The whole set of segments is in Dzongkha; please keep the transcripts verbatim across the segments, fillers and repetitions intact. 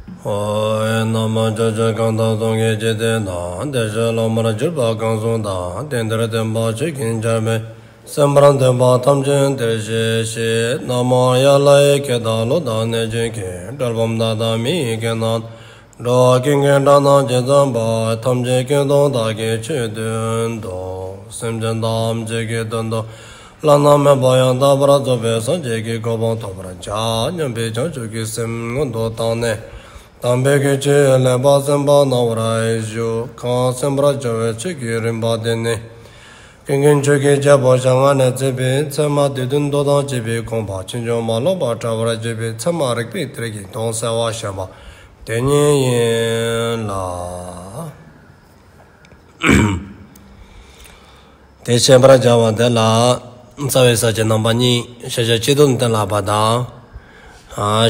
ཨོ། ན་མོ། ཕྱོགས་བཅུ་གང་དག་སྟོང་གི་འཇིག་རྟེན་ན། བདེ་གཤེགས་སློབ་མར་གྱུར་པ་གང་སུ་དག། དེང་འདིར་སྟོན་པ་ཆོས་ཀྱི་ཆར་འབེབས། གསན་པར་འདོད་པ་ཐམས་ཅད་འདིར་གཤེགས་ཤིག། ན་མོ་ཡ་ལ་ཡི་གེ་དང་ཀླུ་དང་གནོད་སྦྱིན་གྱི། གྲུལ་བུམ་དག་དང་མི་ཡི་གེ་རྣམས། འགྲོ་བ་ཀུན་གྱི་སྒྲ་རྣམས་ཇི་ཙམ་པ། ཐམས་ཅད་སྐད་དུ་བདག་གིས་ཆོས་བསྟན་ཏོ། སེམས་ཅན་ཐམས་ཅད་ཀྱི་དོན་དུ་བླ་ན་མེད་པ་ཡང་དག་པར་རྫོགས་པའི་སངས་རྒྱས་ཀྱི་གོ་འཕང་ཐོབ་པར་བྱ་སྙམ་པའི་བྱང་ཆུབ་ཀྱི་སེམས་སྔོན་དུ་བཏང་ནས། དམ་པའི་ཆོས་ལེགས་པར་གསན་པ་གནང་བར་ཞུ། གང་གསན་པར་བྱ་བའི་ཆོས་ཀྱི་རིམ་པ་འདི་ནི། ཀུན་མཁྱེན་ཆོས་ཀྱི་རྒྱལ་པོ་ཞལ་སྔ་ནས་མཛད་པའི་ཚད་མ་སྡེ་བདུན་མདོ་དང་བཅས་པའི་དགོངས་པ་ཕྱིན་ཅི་མ་ལོག་པར་འགྲེལ་བར་བྱེད་པའི་ཚད་མ་རིགས་པའི་གཏེར་གྱི་དོན་གསལ་བར་བཤད་པ་དེ་ཉིད་ཡིན་ལ། དེ་བཤད་པར་བྱ་བ་དེ་ལ་རྩ་བའི་ས་བཅད་རྣམ་པ་གཉིས། ཤེས་བྱ་སྤྱི་ལྡོག་ནས་གཏན་ལ་དབབ་པ་དང་།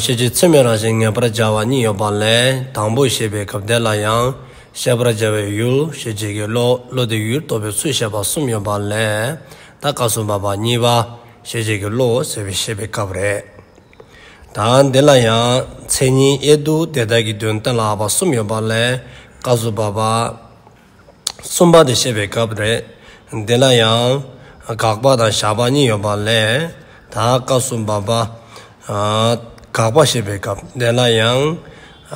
ཤེས་བྱེད་ཚད་མའི་རང་བཞིན་ངེས་པར་བྱ་བ་གཉིས་ཡོད་པ་ལས། དང་པོ་བཤད་པའི་སྐབས་དེ་ལ་ཡང་། བཤད་པར་བྱ་བའི་ཡུལ། ཤེས་བྱེད་ཀྱི་བློ། བློ་དེས་ཡུལ་རྟོགས་པའི་ཚུལ་བཤད་པ་གསུམ་ཡོད་པ་ལས། ད་སྐབས་སུ་བབ་པ་གཉིས་པ། ཤེས་བྱེད་ཀྱི་བློ་ཟེར་བའི་བཤད་པའི་སྐབས་རེད། ད་འདི་ལ་ཡང་མཚན་ཉིད་དབྱེ་བསྡུ་དེ་དག་གི་དོན་གཏན་ལ་དབབ་པ་གསུམ་ཡོད་པ་ལས། སྐབས་སུ་བབ་པ་གསུམ་པ་དེ་བཤད་པའི་སྐབས་རེད། འདི་ལ་ཡང་དགག་པ་དང་བཞག་པ་གཉིས་ཡོད་པ་ལས། ད་སྐབས་སུ་བབ་པ་ཨ་དགག་པ་བཤད་པའི་སྐབས། འདི་ལ་ཡང་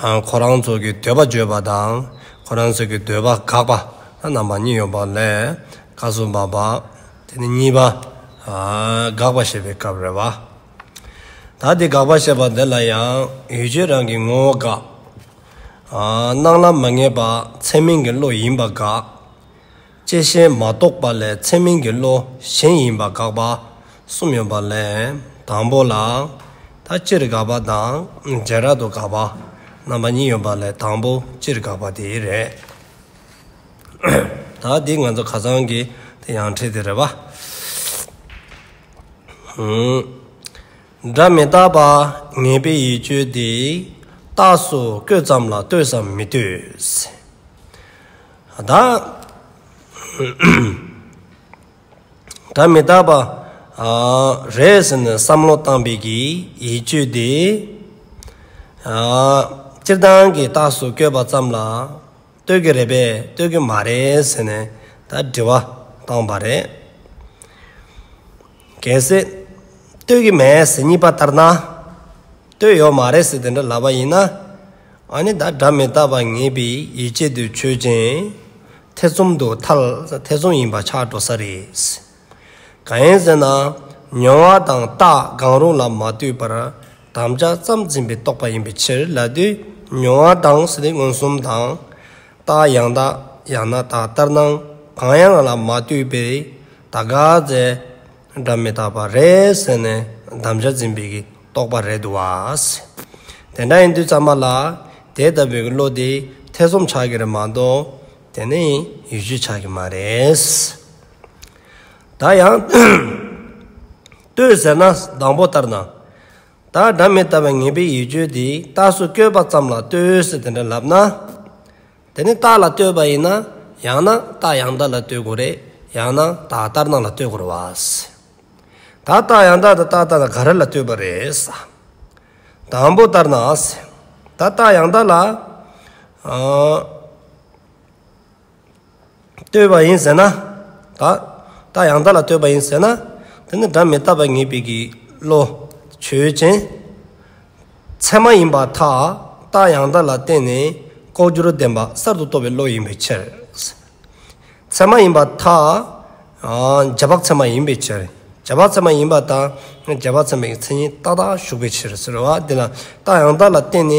ཨ་ཁོ་རང་ཚོ་གི་འདོད་པ་བརྗོད་པ་དང་། ཁོ་རང་ཚོ་གི་འདོད་པ་དགག་པ། ད་རྣམ་པ་གཉིས་ཡོད་པ་ལས། སྐབས་སུ་བབ་པ་དེ་ནི་གཉིས་པ་ཨ་དགག་པ་བཤད་པའི་སྐབས་རེད་བ། ད་དེ་དགག་པ་བཤད་པ་འདི་ལ་ཡང་ཡུལ་ཆོས་རང་གི་ངོ་བོ་དགག། ཨ་སྣང་ལ་མ་ངེས་པ་ཚད་མིན་གྱི་བློ་ཡིན་པ་དགག། བཅད་ཤེས་མ་རྟོགས་པ་ལས་ཚད་མིན་གྱི་བློ་གཞན་ཡིན་པ་དགག་པ་གསུམ་ཡོད་པ་ལས། དང་པོ་ལ་ད་སྤྱིར་དགག་པ་དང་བྱེ་བྲག་ཏུ་དགག་པ་རྣམ་པ་གཉིས་ཡོད་པ་ལས། དང་པོ་སྤྱིར་དགག་པ་དེ་རེད། ད་འདི་ང་ཚོ་ཁ་སང་གི་དེ་ཡང་ཁྲིད་དེ་རེད་བ། ཨུམ། སྒྲ་མི་རྟག་པ་ངེས་པའི་ཡིད་དཔྱོད་དེ། རྟགས་སུ་བཀོད་ཙམ་ལ་ལྟོས་སམ་མི་ལྟོས། ད་སྒྲ་མི་རྟག་པ་ཨ་རེད་ཟེར་ནས་བསམ་བློ་བཏང་བའི་གི་ཡིད་དཔྱོད་དེ། ཨ་སྤྱིར་བཏང་གི་རྟགས་སུ་བཀོད་པ་ཙམ་ལ་ལྟོས་ཀྱི་རེད་པས་ལྟོས་ཀྱི་མ་རེད་ཟེར་ནས་ད་དྲི་བ་བཏང་བ་རེད། གལ་སྲིད་ལྟོས་ཀྱི་མེད་ཟེར་གཉིས་པ་ལྟར་ན། ལྟོས་ཡོད་མ་རེད་ཟེར་དེ་འདྲ་ལབ་པ་ཡིན་ན། ཨ་ནི་ད་སྒྲ་མི་རྟག་པ་ངེས་པའི་ཡིད་དཔྱོད་དུ་ཆོས་ཅན། ཐེ་ཚོམ་དུ་ཐལ། ཐེ་ཚོམ་ཡིན་པ་ཆགས་འགྲོ་ས་རེད། གང་ཡིན་ཟེར་ན། མྱོང་བ་དང་རྟགས་གང་རུང་ལ་མ་ལྟོས་པར་དམ་བཅའ་ཙམ་འཛིན་པའི་རྟོག་པ་ཡིན་པའི་ཕྱིར་ལབ་དུས། མྱོང་བ་དང་ཟེར་དེ་མངོན་སུམ་དང་། རྟགས་ཡང་དག་ཡང་ན་རྟགས་ལྟར་སྣང་གང་ཡང་ལ་མ་ལྟོས་པའི་ད་ག་ཚད་སྒྲ་མི་རྟག་པ་རེད་ཟེར་ནས་དམ་བཅའ་འཛིན་པའི་གི་རྟོག་པ་རེད་འདུག་བ། དེ་འདྲ་ཡིན་དུས་ཙམ་པ་ལ་དེ་ལྟ་བུའི་བློ་དེ་ཐེ་ཚོམ་ཆགས་ཀྱི་རེད་མ་གཏོགས། དེ་ནི་ཡིད་དཔྱོད་ཆགས་ཀྱི་མ་རེད། ད་ཡང་ལྟོས་ཟེར་ན་དང་པོ་ལྟར་ན། ད་སྒྲ་མི་རྟག་པའི་ངེས་པའི་ཡིད་དཔྱོད་དེ་རྟགས་སུ་བཀོད་པ་ཙམ་ལ་ལྟོས་ཟེར་དེ་འདྲ་ལབ་ན། དེ་ནི་རྟགས་ལ་ལྟོས་པ་ཡིན་ན། ཡང་ན་རྟགས་ཡང་དག་ལ་ལྟོས་དགོས་རེད། ཡང་ན་རྟགས་ལྟར་སྣང་ལ་ལྟོས་དགོས་རེད་བ། ད་རྟགས་ཡང་དག་དང་རྟགས་ལྟར་སྣང་ག་རེ་ལ་ལྟོས་པ་རེད། དང་པོ་ལྟར་ན། ད་རྟགས་ཡང་དག་ལ་ཨ་ལྟོས་པ་ཡིན་ཟེར་ན། ད་རྟགས་ཡང་དག་ལ་ལྟོས་པ་ཡིན་ཟེར་ན། དེ་ནི་སྒྲ་མི་རྟག་པ་ངེས་པའི་གི་བློ་ཆོས་ཅན། ཚད་མ་ཡིན་པར་ཐལ། རྟགས་ཡང་དག་ལ་བརྟེན་ནས་ལྐོག་གྱུར་བདེན་པ་གསར་དུ་རྟོགས་པའི་བློ་ཡིན་པའི་ཕྱིར། ཚད་མ་ཡིན་པར་ཐལ། ཨ་རྗེས་དཔག་ཚད་མ་ཡིན་པའི་ཕྱིར། རྗེས་དཔག་ཚད་མ་ཡིན་པ་དང་རྗེས་དཔག་ཚད་མའི་མཚན་ཉིད་ཏག་ཏག་ཞུགས་པའི་ཕྱིར་ཟེར་བ་འདི་ལ། རྟགས་ཡང་དག་ལ་བརྟེན་ནས་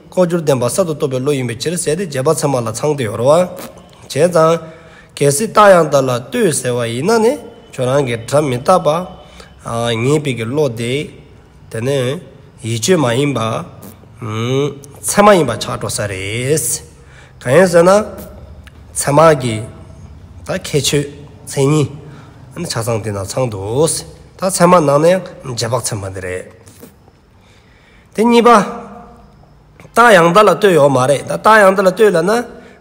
ལྐོག་གྱུར་བདེན་པ་གསར་དུ་རྟོགས་པའི་བློ་ཡིན་པའི་ཕྱིར་ཟེར་ཏེ་རྗེས་དཔག་ཚད་མ་ལ་ཚང་སྟེ་ཡོད་རེད་བ། བྱས་ཙང་གལ་སྲིད་རྟགས་ཡང་དག་ལ་ལྟོས་ཟེར་བ་ཡིན་ན་ནི། ཁྱོད་རང་གི་སྒྲ་མི་རྟག་པ་ཨ་ངེས་པའི་གི་བློ་དེ། དེ་ནི་ཡིད་དཔྱོད་མ་ཡིན་པ། ཨུམ། ཚད་མ་ཡིན་པ་ཆགས་འགྲོ་ས་རེད། གང་ཡིན་ཟེར་ན། ཚད་མ་གི་ད་ཁྱད་ཆོས་མཚན་ཉིད་ཨ་ནི་ཆ་ཚང་དེ་ན་ཚང་འདུག། ད་ཚད་མ་ནང་ནས་ཡང་རྗེས་དཔག་ཚད་མ་དེ་རེད། དེ་གཉིས་པ། རྟགས་ཡང་དག་ལ་ལྟོས་ཡོད་མ་རེད། ད་རྟགས་ཡང་དག་ལ་ལྟོས་ལབ་ན།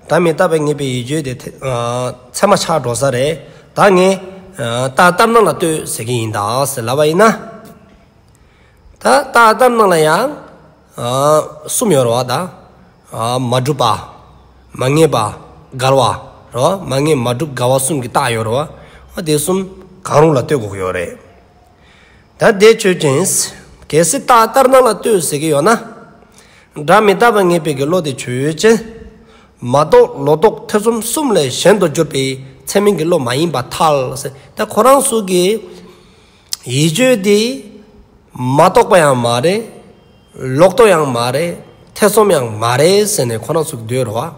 སྒྲ་མི་རྟག་པའི་ངེས་པའི་ཡིད་དཔྱོད་དེ་ཨ་ཚད་མ་ཆགས་འགྲོ་ས་རེད། ད་ངས་ཨ་རྟགས་ལྟར་སྣང་ལ་ལྟོས་ཟེར་གྱི་ཡིན་ད་ཟེར་ལབ་པ་ཡིན་ན། ད་རྟགས་ལྟར་སྣང་ལ་ཡང་ཨ་གསུམ་ཡོད་རེད་བ་ད། ཨ་མ་གྲུབ་པ། མ་ངེས་པ། འགལ་བ། རེད་བ། མ་ངེས་མ་གྲུབ་འགལ་བ་གསུམ་གྱི་རྟགས་ཡོད་རེད་བ། ཨ་དེ་གསུམ་གང་རུང་ལ་ལྟོས་དགོས་ཀྱི་ཡོད་རེད། ད་དེ་ཆོས་ཅན། གལ་སྲིད་རྟགས་ལྟར་སྣང་ལ་ལྟོས་ཟེར་གྱི་ཡོད་ན། སྒྲ་མི་རྟག་པ་ངེས་པའི་གི་བློ་དེ་ཆོས་ཅན། མ་རྟོགས་ལོག་རྟོག་ཐེ་ཚོམ་གསུམ་ལས་གཞན་དུ་གྱུར་པའི་ཚད་མིན་གྱི་བློ་མ་ཡིན་པར་ཐལ་ཟེར། ད་ཁོ་རང་ཚོ་གི་ཡིད་དཔྱོད་དེ་མ་རྟོགས་པ་ཡང་མ་རེད། ལོག་རྟོག་ཡང་མ་རེད། ཐེ་ཚོམ་ཡང་མ་རེད་ཟེར་ནས་ཁོ་རང་ཚོ་གི་འདོད་རེད་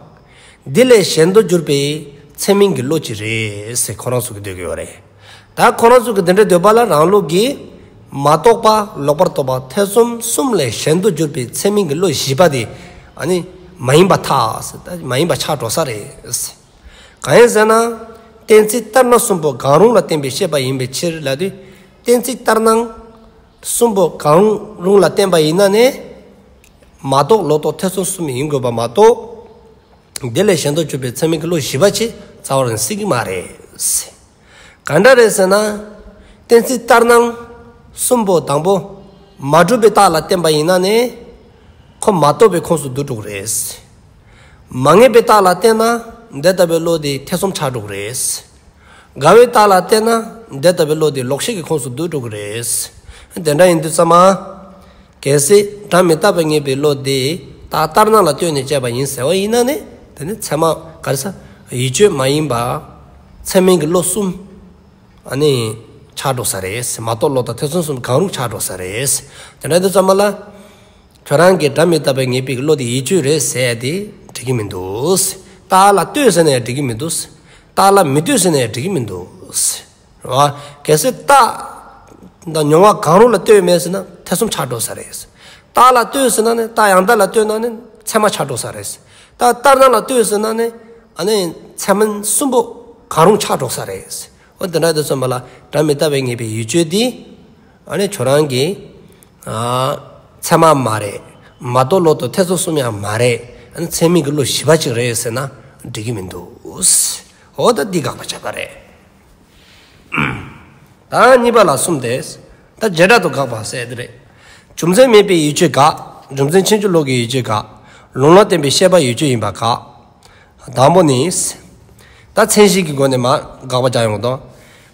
བ། འདི་ལས་གཞན་དུ་གྱུར་པའི་ཚད་མིན་གྱི་བློ་ཅིག་རེད་ཟེར་ཁོ་རང་ཚོ་གི་འདོད་ཀྱི་ཡོད་རེད། ད་ཁོ་རང་ཚོ་གི་དེ་འདྲ་འདོད་པ་ལ་རང་ལུགས་ཀྱི་མ་རྟོགས་པ་ལོག་པར་རྟོག་པ་ཐེ་ཚོམ་གསུམ་ལས་གཞན་དུ་གྱུར་པའི་ཚད་མིན་གྱི་བློ་བཞི་པ་དེ་ཨ་ནི་མ་ཡིན་པར་ཐལ་ཟེར། ད་མ་ཡིན་པ་ཆགས་འགྲོ་ས་རེད་ཟེར། གང་ཡིན་ཟེར་ན། གཏན་ཚིགས་ལྟར་སྣང་གསུམ་པོ་གང་རུང་ལ་བརྟེན་པའི་ཤེས་པ་ཡིན་པའི་ཕྱིར་ལབ་དུས། གཏན་ཚིགས་ལྟར་སྣང་གསུམ་པོ་གང་རུང་ལ་བརྟེན་པ་ཡིན་ན་ནི། མ་རྟོགས་ལོག་རྟོག་ཐེ་ཚོམ་གསུམ་ཡིན་དགོས་པ་མ་གཏོགས། དེ་ལས་གཞན་དུ་གྱུར་པའི་ཚད་མིན་གྱི་བློ་བཞི་པ་ཅིག་རྩ་བ་ནས་སྲིད་ཀྱི་མ་རེད། གང་འདྲ་རེད་ཟེར་ན། གཏན་ཚིགས་ལྟར་སྣང་གསུམ་པོ་དང་པོ་མ་གྲུབ་པའི་རྟགས་ལ་བརྟེན་པ་ཡིན་ན་ནི། ཁོ་མ་རྟོགས་པའི་ཁོངས་སུ་འདུ་འགྲོ་གི་རེད། མ་ངེས་པའི་རྟགས་ལ་བརྟེན་ན་དེ་ལྟ་བུའི་བློ་དེ་ཐེ་ཚོམ་ཆགས་འགྲོ་གི་རེད། འགལ་བའི་རྟགས་ལ་བརྟེན་ན་དེ་ལྟ་བུའི་བློ་དེ་ལོག་ཤེས་ཀྱི་ཁོངས་སུ་འདུ་འགྲོ་གི་རེད། དེ་འདྲ་ཡིན་དུས་ཙམ་མ། གལ་སྲིད་སྒྲ་མི་རྟག་པ་ངེས་པའི་བློ་དེ་རྟགས་ལྟར་སྣང་ལ་ལྟོས་ནས་དཔྱད་པ་ཡིན་ཟེར་བ་ཡིན་ན་ནི། དེ་ནི་ཚད་མ་ག་རེ་ཟ། ཡིད་དཔྱོད་མ་ཡིན་པ། ཚད་མིན་གྱི་བློ་གསུམ། ཨ་ནི་ཆགས་འགྲོ་ས་རེད། མ་རྟོགས་ལོག་རྟོག་ཐེ་ཚོམ་གསུམ་གང་རུང་ཆགས་འགྲོ་ས་རེད། དེ་འདྲ་དུས་ཙམ་མ་ལ། ཁྱོད་རང་གིས་སྒྲ་མི་རྟག་པ་ངེས་པའི་བློ་དེ་ཡིད་དཔྱོད་རེད་ཟེར་ཡ་དེ་འགྲིག་གི་མི་འདུག། རྟགས་ལ་ལྟོས་ཟེར་ན་ཡང་འགྲིག་གི་མི་འདུག། རྟགས་ལ་མི་ལྟོས་ཟེར་ན་ཡང་འགྲིག་གི་མི་འདུག། རེད་བ། གལ་སྲིད་རྟགས་དང་མྱོང་བ་གང་རུང་ལ་ལྟོས་མེད་ཟེར་ན་ཐེ་ཚོམ་ཆགས་འགྲོ་ས་རེད། རྟགས་ལ་ལྟོས་ཟེར་ན་ནི་རྟགས་ཡང་དག་ལ་ལྟོས་ན་ནི་ཚད་མ་ཆགས་འགྲོ་ས་རེད། རྟགས་ལྟར་སྣང་ལ་ལྟོས་ཟེར་ན་ནི་ཨ་ནི་ཚད་མིན་གསུམ་པོ་གང་རུང་ཆགས་འགྲོ་ས་རེད། འོ་དེ་འདྲ་དུས་ཙམ་པ་ལ་སྒྲ་མི་རྟག་པ་ངེས་པའི་ཡིད་དཔྱོད་དེ། ཨ་ནི་ཁྱོད་རང་གི། ཨ། ཚད་མ་མ་རེད། མ་རྟོགས་ལོག་རྟོག་ཐེ་ཚོམ་གསུམ་ཡང་མ་རེད། ཨ་ནི་ཚད་མིན་གྱི་བློ་བཞི་པ་ཅིག་རེད་ཟེར་ན་འགྲིག་གི་མི་འདུག། འོ་ད་འདི་དགག་པ་བྱས་པ་རེད། ད་གཉིས་པ་ལ་གསུམ་སྟེ། ད་བྱེ་བྲག་ཏུ་དགག་པ་ཟེར་དེ་རེད། རྒྱུ་མཚན་མེད་པའི་ཡིད་དཔྱོད་དགག། རྒྱུ་མཚན་ཕྱིན་ཅི་ལོག་གི་ཡིད་དཔྱོད་དགག། ལུང་ལ་བརྟེན་པའི་ཤེས་པ་ཡིད་དཔྱོད་ཡིན་པ་དགག། དང་པོ་ནི། ད་མཚན་གཞི་གི་སྒོ་ནས་མར་དགག་པ་རྒྱག་ཡོང་དོ།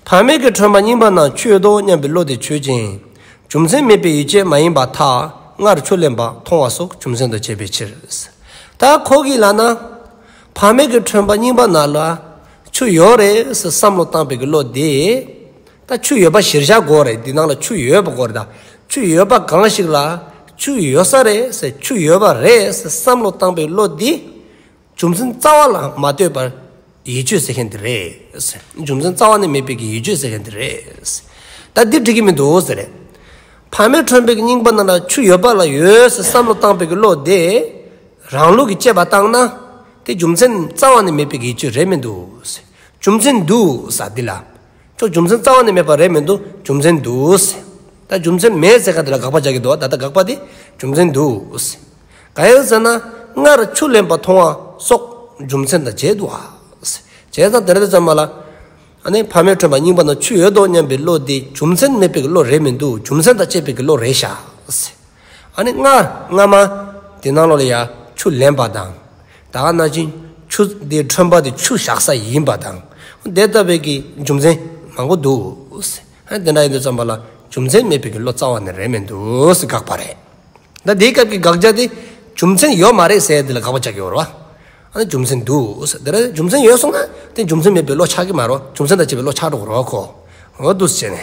བར་མེད་ཀྱི་ཁྲོན་པ་རྙིང་པ་ན་ཆུ་ཡོད་དོ་སྙམ་པའི་བློ་དེ་ཆོས་ཅན། རྒྱུ་མཚན་མེད་པའི་ཡིད་དཔྱོད་མ་ཡིན་པར་ཐལ། སྔར་ཆུ་ལེན་པ་མཐོང་བ་སོགས་རྒྱུ་མཚན་དུ་བྱས་པའི་ཕྱིར། ད་ཁོ་གིས་ལབ་ན། བར་མེད་ཀྱི་ཁྲོན་པ་རྙིང་པ་ན་ལ་ཆུ་ཡོད་རེད་ཟེར་བསམ་བློ་བཏང་པའི་གི་བློ་དེ། ད་ཆུ་ཡོད་པ་གཞིར་བཞག་དགོས་རེད། འདི་ནང་ལ་ཆུ་ཡོད་པ་དགོས་རེད། ད་ཆུ་ཡོད་པ་གང་ཞིག་ལ་ཆུ་ཡོད་ས་རེད་ཟེར་ཆུ་ཡོད་པ་རེད་ཟེར་བསམ་བློ་བཏང་པའི་བློ་འདི་རྒྱུ་མཚན་རྩ་བ་ལ་མ་ལྟོས་པར་ཡིད་དཔྱོད་ཟེར་མཁན་འདི་རེད། རྒྱུ་མཚན་རྩ་བ་ནས་མེད་པའི་གི་ཡིད་དཔྱོད་ཟེར་མཁན་འདི་རེད། ད་འདི་འགྲིག་གི་མི་འདུག་ཟེར་རེད། བར་མེད་ཁྲོན་པའི་གི་རྙིང་པ་ནང་ལ་ཆུ་ཡོད་པ་ལ་ཡོད་ཟེར་བསམ་བློ་བཏང་པའི་གི་བློ་དེ་རང་ལུགས་ཀྱི་དཔྱད་པ་བཏང་ན་དེ་རྒྱུ་མཚན་རྩ་བ་ནས་མེད་པའི་གི་ཡིད་དཔྱོད་རེད་མི་འདུག། རྒྱུ་མཚན་འདུག་ཟེར་འདི་ལ། ཁྱོད་རྒྱུ་མཚན་རྩ་བ་ནས་མེད་པ་རེད་མི་འདུག། རྒྱུ་མཚན་འདུག་ཟེར། ད་རྒྱུ་མཚན་མེད་ཟེར་ག་དེ་ལ་དགག་པ་རྒྱག་གི་འདུག། ད་ལྟ་དགག་པ་དེ་རྒྱུ་མཚན་འདུག་ཟེར། གང་ཡིན་ཟེར་ན་སྔར་ཆུ་ལེན་པ་མཐོང་བ་སོགས་རྒྱུ་མཚན་དང་བཅས་འདུག་ཨ། བྱས་ཙང་དེ་འདྲ་དུས་ཙམ་པ་ལ། ཨ་ནི་བར་མེད་ཁྲོན་པ་རྙིང་པ་ན་ཆུ་ཡོད་དོ་སྙམ་པའི་བློ་དེ་རྒྱུ་མཚན་མེད་པའི་བློ་རེད་མི་འདུག། རྒྱུ་མཚན་དང་བཅས་པའི་བློ་རེད་ཤག། ཨ་ནི་སྔར་སྔ་མ་དེ་ནང་ལོགས་ལ་ཡ་ཆུ་ལེན་པ་དང་། ད་ག་ནང་བཞིན་ཆུ་དེ་ཁྲོན་པ་དེ་ཆུ་བཞག་ས་ཡིན་པ་དང་། དེ་ལྟ་བུའི་གི་རྒྱུ་མཚན་མང་པོ་འདུག། ཨ་ནི་དེ་འདྲ་ཡིན་དུས་ཙམ་པ་ལ་རྒྱུ་མཚན་མེད་པའི་གི་བློ་རྩ་བ་ནས་རེད་མི་འདུག་ཟེར་དགག་པ་རེད། ད་དེའི་སྐབས་ཀྱི་དགག་བྱ་དེ་རྒྱུ་མཚན་ཡོད་མ་རེད་ཟེར་དེ་ལ་དགག་པ་རྒྱག་གི་ཡོད་རེད་བ། ཨ་ནི་རྒྱུ་མཚན་འདུག་ཟེར། དེ་རེད། རྒྱུ་མཚན་ཡོད་སོང་ན་དེ་རྒྱུ་མཚན་མེད་པའི་བློ་ཆགས་ཀྱི་མ་རེད། རྒྱུ་མཚན་དང་བཅས་པའི་བློ་ཆགས་འགྲོ་གི་རེད་ཁོ། འོ་འདུག་ཟེར་ནས།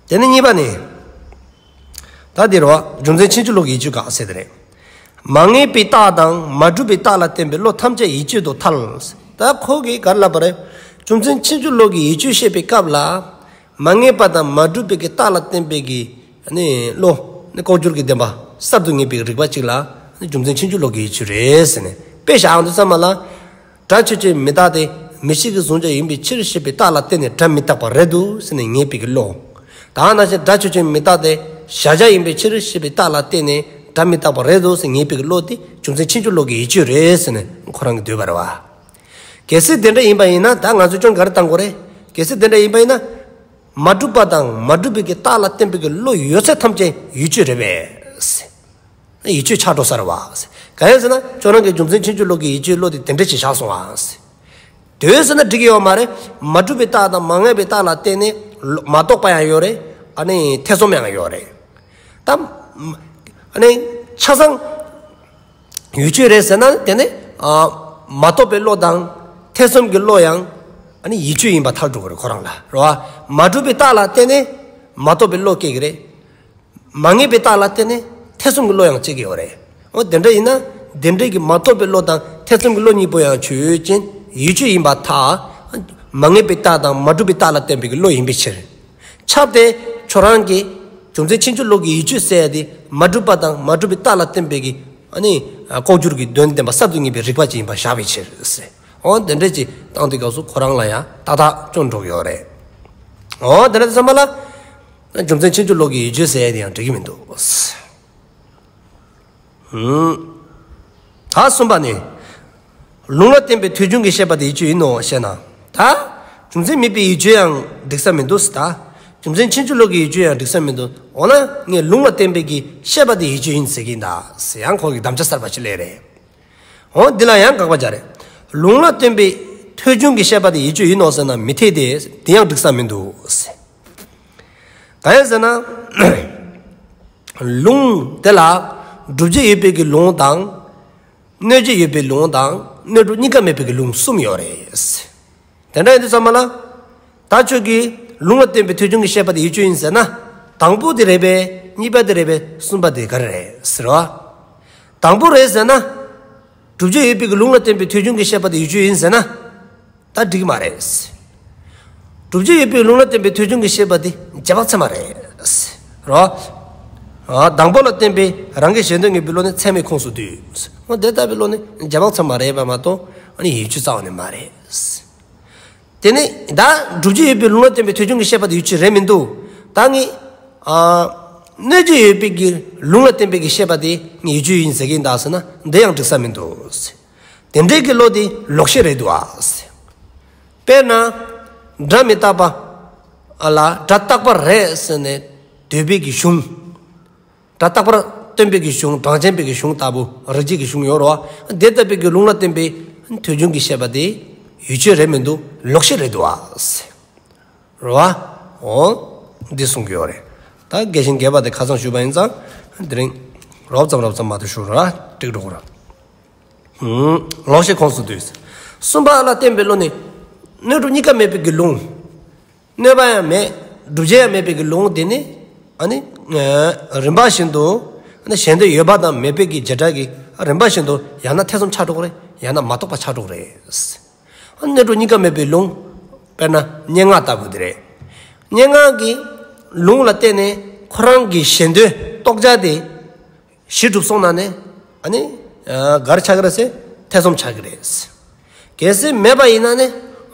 དེ་ནས་གཉིས་པ་ནི། ད་འདི་རེད་བ། རྒྱུ་མཚན་ཕྱིན་ཅི་ལོག་གི་ཡིད་དཔྱོད་དགག་ཟེར་དེ་རེད། མ་ངེས་པའི་རྟགས་དང་མ་གྲུབ་པའི་རྟགས་ལ་བརྟེན་པའི་བློ་ཐམས་ཅད་ཡིད་དཔྱོད་དུ་ཐལ། ད་ཁོ་གིས་ག་རེ་ལབ་པ་རེད། རྒྱུ་མཚན་ཕྱིན་ཅི་ལོག་གི་ཡིད་དཔྱོད་བཤད་པའི་སྐབས་ལ། མ་ངེས་པ་དང་མ་གྲུབ་པའི་གི་རྟགས་ལ་བརྟེན་པའི་གི་ནི་བློ་ནི་ལྐོག་གྱུར་གྱི་བདེན་པ་གསར་དུ་ངེས་པའི་རིག་པ་གཅིག་ལ་ནི་རྒྱུ་མཚན་ཕྱིན་ཅི་ལོག་གི་ཡིད་དཔྱོད་རེད་ཟེར་ནས་དཔེ་བཞག་ཡོང་དུས་ཙམ་པ་ལ། སྒྲ་ཆོས་ཅན་མི་རྟག་སྟེ་མིག་ཤེས་ཀྱིས་གཟུང་བྱ་ཡིན་པའི་ཕྱིར་ཞེས་པའི་རྟགས་ལ་བརྟེན་ནས་སྒྲ་མི་རྟག་པ་རེད་འདུག་ཟེར་ནས་ངེས་པའི་གི་བློ། ད་ག་ནང་བཞིན་སྒྲ་ཆོས་ཅན་མི་རྟག་སྟེ་གཞལ་བྱ་ཡིན་པའི་ཕྱིར་ཞེས་པའི་རྟགས་ལ་བརྟེན་ནས་སྒྲ་མི་རྟག་པ་རེད་འདུག་ཟེར་ངེས་པའི་གི་བློ་དེ་རྒྱུ་མཚན་ཕྱིན་ཅི་ལོག་གི་ཡིད་དཔྱོད་རེད་ཟེར་ནས་ཁོ་རང་གིས་འདོད་པ་རེད་བ། གལ་སྲིད་དེ་འདྲ་ཡིན་པ་ཡིན་ན་ད་ང་ཚོས་སྐྱོན་ག་རེ་བཏང་དགོས་རེད། གལ་སྲིད་དེ་འདྲ་ཡིན་པ་ཡིན་ན། མ་གྲུབ་པ་དང་མ་གྲུབ་པའི་གི་རྟགས་ལ་བརྟེན་པའི་གི་བློ་ཡོད་ཚད་ཐམས་ཅད་ཡིད་དཔྱོད་རེད་པས། ཡིད་དཔྱོད་ཆགས་འགྲོ་ས་རེད་བ། གང་ཡིན་ཟེར་ན་ཁྱོད་རང་གི་རྒྱུ་མཚན་ཆོས་ཅན་བློ་གི་ཡིད་དཔྱོད་བློ་དེ་དེ་འདྲ་ཅིག་བཞག་སོང་བ། དེ་ཟེར་ན་འགྲིག་གི་ཡོད་མ་རེད། མ་གྲུབ་པའི་རྟགས་དང་མ་ངེས་པའི་རྟགས་ལ་བརྟེན་ནས་མ་རྟོགས་པ་ཡང་ཡོད་རེད། ཨ་ནི་ཐེ་ཚོམ་ཡང་ཡོད་རེད། ད་ཨ་ནི་ཆ་ཚང་ཡིད་དཔྱོད་རེད་ཟེར་ན་དེ་ནི་ཨ་མ་རྟོགས་པའི་བློ་དང་ཐེ་ཚོམ་གྱི་བློ་ཡང་ཨ་ནི་ཡིད་དཔྱོད་ཡིན་པ་ཐལ་འགྲོ་གི་རེད་ཁོ་རང་ལ་རེད་བ། མ་གྲུབ་པའི་རྟགས་ལ་བརྟེན་ནས་མ་རྟོགས་པའི་བློ་སྐྱེ་གི་རེད། མ་ངེས་པའི་རྟགས་ལ་བརྟེན་ནས་ཐེ་ཚོམ་གྱི་བློ་ཡང་སྐྱེ་གི་ཡོད་རེད། འོ་དེ་འདྲ་ཡིན་ན་དེ་འདྲའི་གི་མ་རྟོགས་པའི་བློ་དང་ཐེ་ཚོམ་གྱི་བློ་གཉིས་པོ་ཡང་ཆོས་ཅན་ཡིད་དཔྱོད་ཡིན་པར་ཐལ། མ་ངེས་པའི་རྟགས་དང་མ་གྲུབ་པའི་རྟགས་ལ་བརྟེན་པའི་གི་བློ་ཡིན་པའི་ཕྱིར། ཁྱབ་སྟེ་ཁྱོད་རང་གི་རྒྱུ་མཚན་ཕྱིན་ཅི་ལོག་གི་ཡིད་དཔྱོད་ཟེར་ཡ་དེ་མ་གྲུབ་པ་དང་མ་གྲུབ་པའི་རྟགས་ལ་བརྟེན་པའི་གི་ཨ་ནི་ལྐོག་གྱུར་གྱི་དོན་བདེན་པ་གསར་དུ་རྙེད་པའི་རིག་པ་ཅིག་ཡིན་པར་བཞག་པའི་ཕྱིར་ཟེར། འོ་དེ་འདྲ་ཅིག་བཏང་དུས་སྐབས་སུ་ཁོ་རང་ལ་ཡང་ཏག་ཏག་སྐྱོན་འགྲོ་གི་ཡོད་རེད། འོ་དེ་འདྲ་དུས་ཙམ་པ་ལ། རྒྱུ་མཚན་ཕྱིན་ཅི་ལོག་གི་ཡིད་དཔྱོད་ཟེར་ཡ་དེ་ཡང་འགྲིག་གི་མི་འདུག་ཧུམ། ད་གསུམ་པ་ནི། ལུང་ལ་བརྟེན་པའི་ཐོས་བྱུང་གི་ཤེས་པ་དེ་ཡིད་དཔྱོད་ཡིན་ནོ་ཞེ་ན། ད། རྒྱུ་མཚན་མེད་པའི་ཡིད་དཔྱོད་ཡང་འགྲིག་ས་མི་འདུག་ཟེར་ད། རྒྱུ་མཚན་ཕྱིན་ཅི་ལོག་གི་ཡིད་དཔྱོད་ཡང་འགྲིག་ས་མི་འདུག་འོ་ན་ངས་ལུང་ལ་བརྟེན་པའི་གི་ཤེས་པ་དེ་ཡིད་དཔྱོད་ཡིན་ཟེར་གྱི་ཡིན་ད་ཟེར་ཡང་ཁོ་གི་དམ་བཅའ་གསར་པ་ཅིག་སླེབས་རེད། འོ་འདི་ལ་ཡང་དགག་པ་རྒྱག་རེད། ལུང་ལ་བརྟེན་པའི་ཐོས་བྱུང་གི་ཤེས་པ་དེ་ཡིད་དཔྱོད་ཡིན་ནོ་ཟེར་ན་མི་འཐད་དེ་དེ་ཡང་འགྲིག་ས་མི་འདུག་ཟེར། གང་ཡིན་ཟེར་ན། ལུང་དེ་ལ་སྒྲུབ་བྱེད་ཡོད་པའི་གི་ལུང་དང་། གནོད་བྱེད་ཡོད་པའི་ལུང་དང་གནོད་སྒྲུབ་གཉིས་ཀ་མེད་པའི་གི་ལུང་གསུམ་ཡོད་རེད། དེ་འདྲ་ཡིན་དུས་ཙམ་པ་ལ། ད་ཁྱོད་ཀྱིས་ལུང་ལ་བརྟེན་པའི་ཐོས་བྱུང་གི་ཤེས་པ་དེ་ཡིད་དཔྱོད་ཡིན་ཟེར་ན། དང་པོ་དེ་རེད་པས། གཉིས་པ་དེ་རེད་པས། གསུམ་པ་དེ་ག་རེ་རེད་ཟེར་བ། དང་པོ་རེད་ཟེར་ན། སྒྲུབ་བྱེད་ཡོད་པའི་གི་ལུང་ལ་བརྟེན་པའི་ཐོས་བྱུང་གི་ཤེས་པ་དེ་ཡིད་དཔྱོད་ཡིན་ཟེར་ན། ད་འགྲིག་མ་རེད། སྒྲུབ་བྱེད་ཡོད་པའི་ལུང་ལ་བརྟེན་པའི་ཐོས་བྱུང་གི་ཤེས་པ་དེ་རྗེས་དཔག་ཚད་མ་རེད། རོ། ཨ་དང་པོ་ལ་བརྟེན་པའི་རང་གི་གཞན་དོན་ངེས་པའི་བློ་ནི་ཚད་མའི་ཁོངས་སུ་འདུས། འོ་དེ་ལྟ་བུའི་བློ་ནི་རྗེས་དཔག་ཚད་མ་རེད་པ་མ་གཏོགས་ཨ་ནི་ཡིད་དཔྱོད་རྩ་བ་ནས་མ་རེད། དེ་ནི་ད་སྒྲུབ་བྱེད་ཡོད་པའི་ལུང་ལ་བརྟེན་པའི་ཐོས་བྱུང་གི་ཤེས་པ་དེ་ཡིད་དཔྱོད་རེད་མི་འདུག་ད་ངས་ཨ་གནོད་བྱེད་ཡོད་པའི་གི་ལུང་ལ་བརྟེན་པའི་གི་ཤེས་པ་དེ་ངས་ཡིད་དཔྱོད་ཡིན་ཟེར་གྱི་ཡིན་ད་ཟེར་ན་འདི་ཡང་འགྲིག་ས་མི་འདུག་དེ་འདྲའི་གི་བློ་དེ་ལོག་ཤེས་རེད་འདུག་ཨ། དཔེར་ན། སྒྲ་མི་རྟག་པ་ལ་སྒྲ་རྟག་པ་རེད་ཟེར་ནས་འདོད་པའི་གི་གཞུང་། སྒྲ་རྟག་པར་སྟོན་པའི་གི་གཞུང་གྲངས་ཅན་པའི་གི་གཞུང་ལྟ་བུ་རིགས་གཅིག་གི་གཞུང་ཡོད་རེད་བ། དེ་ལྟ་བུའི་གི་ལུང་ལ་བརྟེན་པའི་ཐོས་བྱུང་གི་ཤེས་པ་དེ་ཡིད་དཔྱོད་རེད་མི་འདུག་ལོག་ཤེས་རེད་འདུག་ཨ། རེད་བ། འོ། འདི་གསུང་གི་ཡོད་རེད། ད་རྒྱས་ཤིང་རྒྱས་པ་དེ་ཁ་སང་ཞུས་པ་ཡིན་ཙང་དེ་རིང་རོབ་ཙམ་རོབ་ཙམ་མ་གཏོགས་ཞུ་ར་འགྲིག་འགྲོ་གི་རེད། ལོག་ཤེས་ཁོངས་སུ་འདུས། གསུམ་པ་ལ་བརྟེན་པའི་བློ་ནི་གནོད་སྒྲུབ་གཉིས་ཀ་མེད་པའི་གི་ལུང་། གནོད་པ་ཡང་མེད། སྒྲུབ་བྱེད་ཡང་མེད་པའི་གི་ལུང་དེ་ནི་ཨ་ནི་རིམ་པ་བཞིན་དུ་ཨ་ནི་གཞན་དོན་ཡོད་པ་དང་མེད་པའི་གི་བྱེ་བྲག་གི་རིམ་པ་བཞིན་དུ་ཡང་ན་ཐེ་ཚོམ་ཆགས་འགྲོ་གི་རེད། ཡང་ན་མ་རྟོགས་པ་ཆགས་འགྲོ་གི་རེད། ཨ་ནི་གནོད་སྒྲུབ་གཉིས་ཀ་མེད་པའི་ལུང་། དཔེར་ན་སྙན་ངག་ལྟ་བུ་དེ་རེད། སྙན་ངག་གི་ལུང་ལ་བརྟེན་ནས་ཁོ་རང་གི་གཞན་དོན་རྟོགས་བྱ་དེ་གཞི་གྲུབ་སོང་ན་ནི་ཨ་ནི་ག་རེ་ཆགས་ཀྱི་རེད་ཟེར་ཐེ་ཚོམ་ཆགས་ཀྱི་རེད། གལ་སྲིད་མེད་པ་ཡིན་ན་ནི་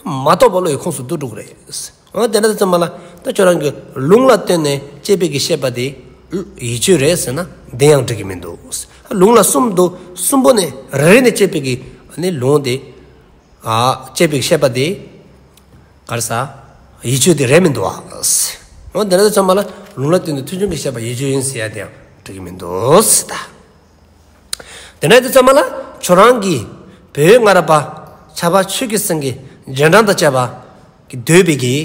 མ་རྟོགས་པ་བློ་ཡི་ཁོངས་སུ་འདུ་འགྲོ་གི་རེད། འོ་དེ་འདྲ་ཙམ་མ་ལ་ད་ཁྱོད་རང་གི་ལུང་ལ་བརྟེན་ནས་སྐྱེས་པའི་གི་ཤེས་པ་དེ་ཡིད་དཔྱོད་རེད་ཟེར་ན་དེ་ཡང་འགྲིག་གི་མི་འདུག་ལུང་ལ་གསུམ་འདུག་གསུམ་པོ་ནི་རེ་རེ་ནས་སྐྱེས་པའི་གི་ནི་ལུང་དེ་ཨ་སྐྱེས་པའི་གི་ཤེས་པ་དེ་ག་རེ་ཟ་ཡིད་དཔྱོད་དེ་རེད་མི་འདུག་ཨ། འོ་དེ་འདྲ་ཙམ་མ་ལ་ལུང་ལ་བརྟེན་ནས་ཐོས་བྱུང་གི་ཤེས་པ་ཡིད་དཔྱོད་ཡིན་ཟེར་ཡ་དེ་ཡང་འགྲིག་གི་མི་འདུག་ཟེར་ད། དེ་འདྲ་དུས་ཙམ་པ་ལ་ཁྱོད་རང་གིས་བོད་སྔ་རབས་པ་ཕྱྭ་པ་ཆོས་ཀྱི་སེང་གེ་རྗེས་འབྲང་དང་བཅས་པ་གིས་འདོད་པའི་གི་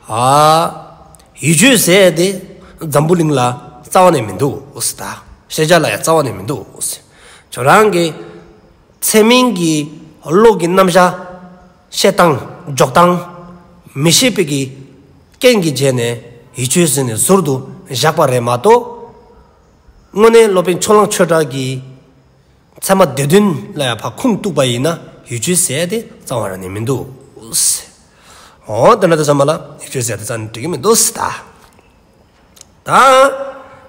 ཨ་ཡིད་དཔྱོད་ཟེར་དེ་འཛམ་བུ་གླིང་ལ་རྩ་བ་ནས་མི་འདུག་ཟེར་ད། ཤེས་བྱ་ལ་ཡང་རྩ་བ་ནས་མི་འདུག་ཟེར། ཁྱོད་རང་གིས་ཚད་མིན་གྱི་བློ་གི་རྣམ་གཞག་བཤད་སྟངས་འཇོག་སྟངས་མི་ཤེས་པའི་གི་རྐྱེན་གྱི་རྗེས་ནས་ཡིད་དཔྱོད་ཟེར་ནས་ཟུར་དུ་བཞག་པ་རེད་མ་གཏོགས། དངོས་གནས་སློབ་དཔོན་ཕྱོགས་གླང་ཆོས་གྲགས་ཀྱིས་ཚད་མ་སྡེ་བདུན་ལ་ཡང་ཕར་ཁུངས་གཏུགས་པ་ཡིན་ན་ཡིད་དཔྱོད་ཟེར་དེ་རྩ་བ་རང་ནས་མི་འདུག་འོ་དེ་འདྲ་དུས་ཙམ་པ་ལ་ཡིད་དཔྱོད་ཟེར་དེ་རྩ་ནས་འགྲིག་གི་མི་འདུག་ཟེར་ད། ད་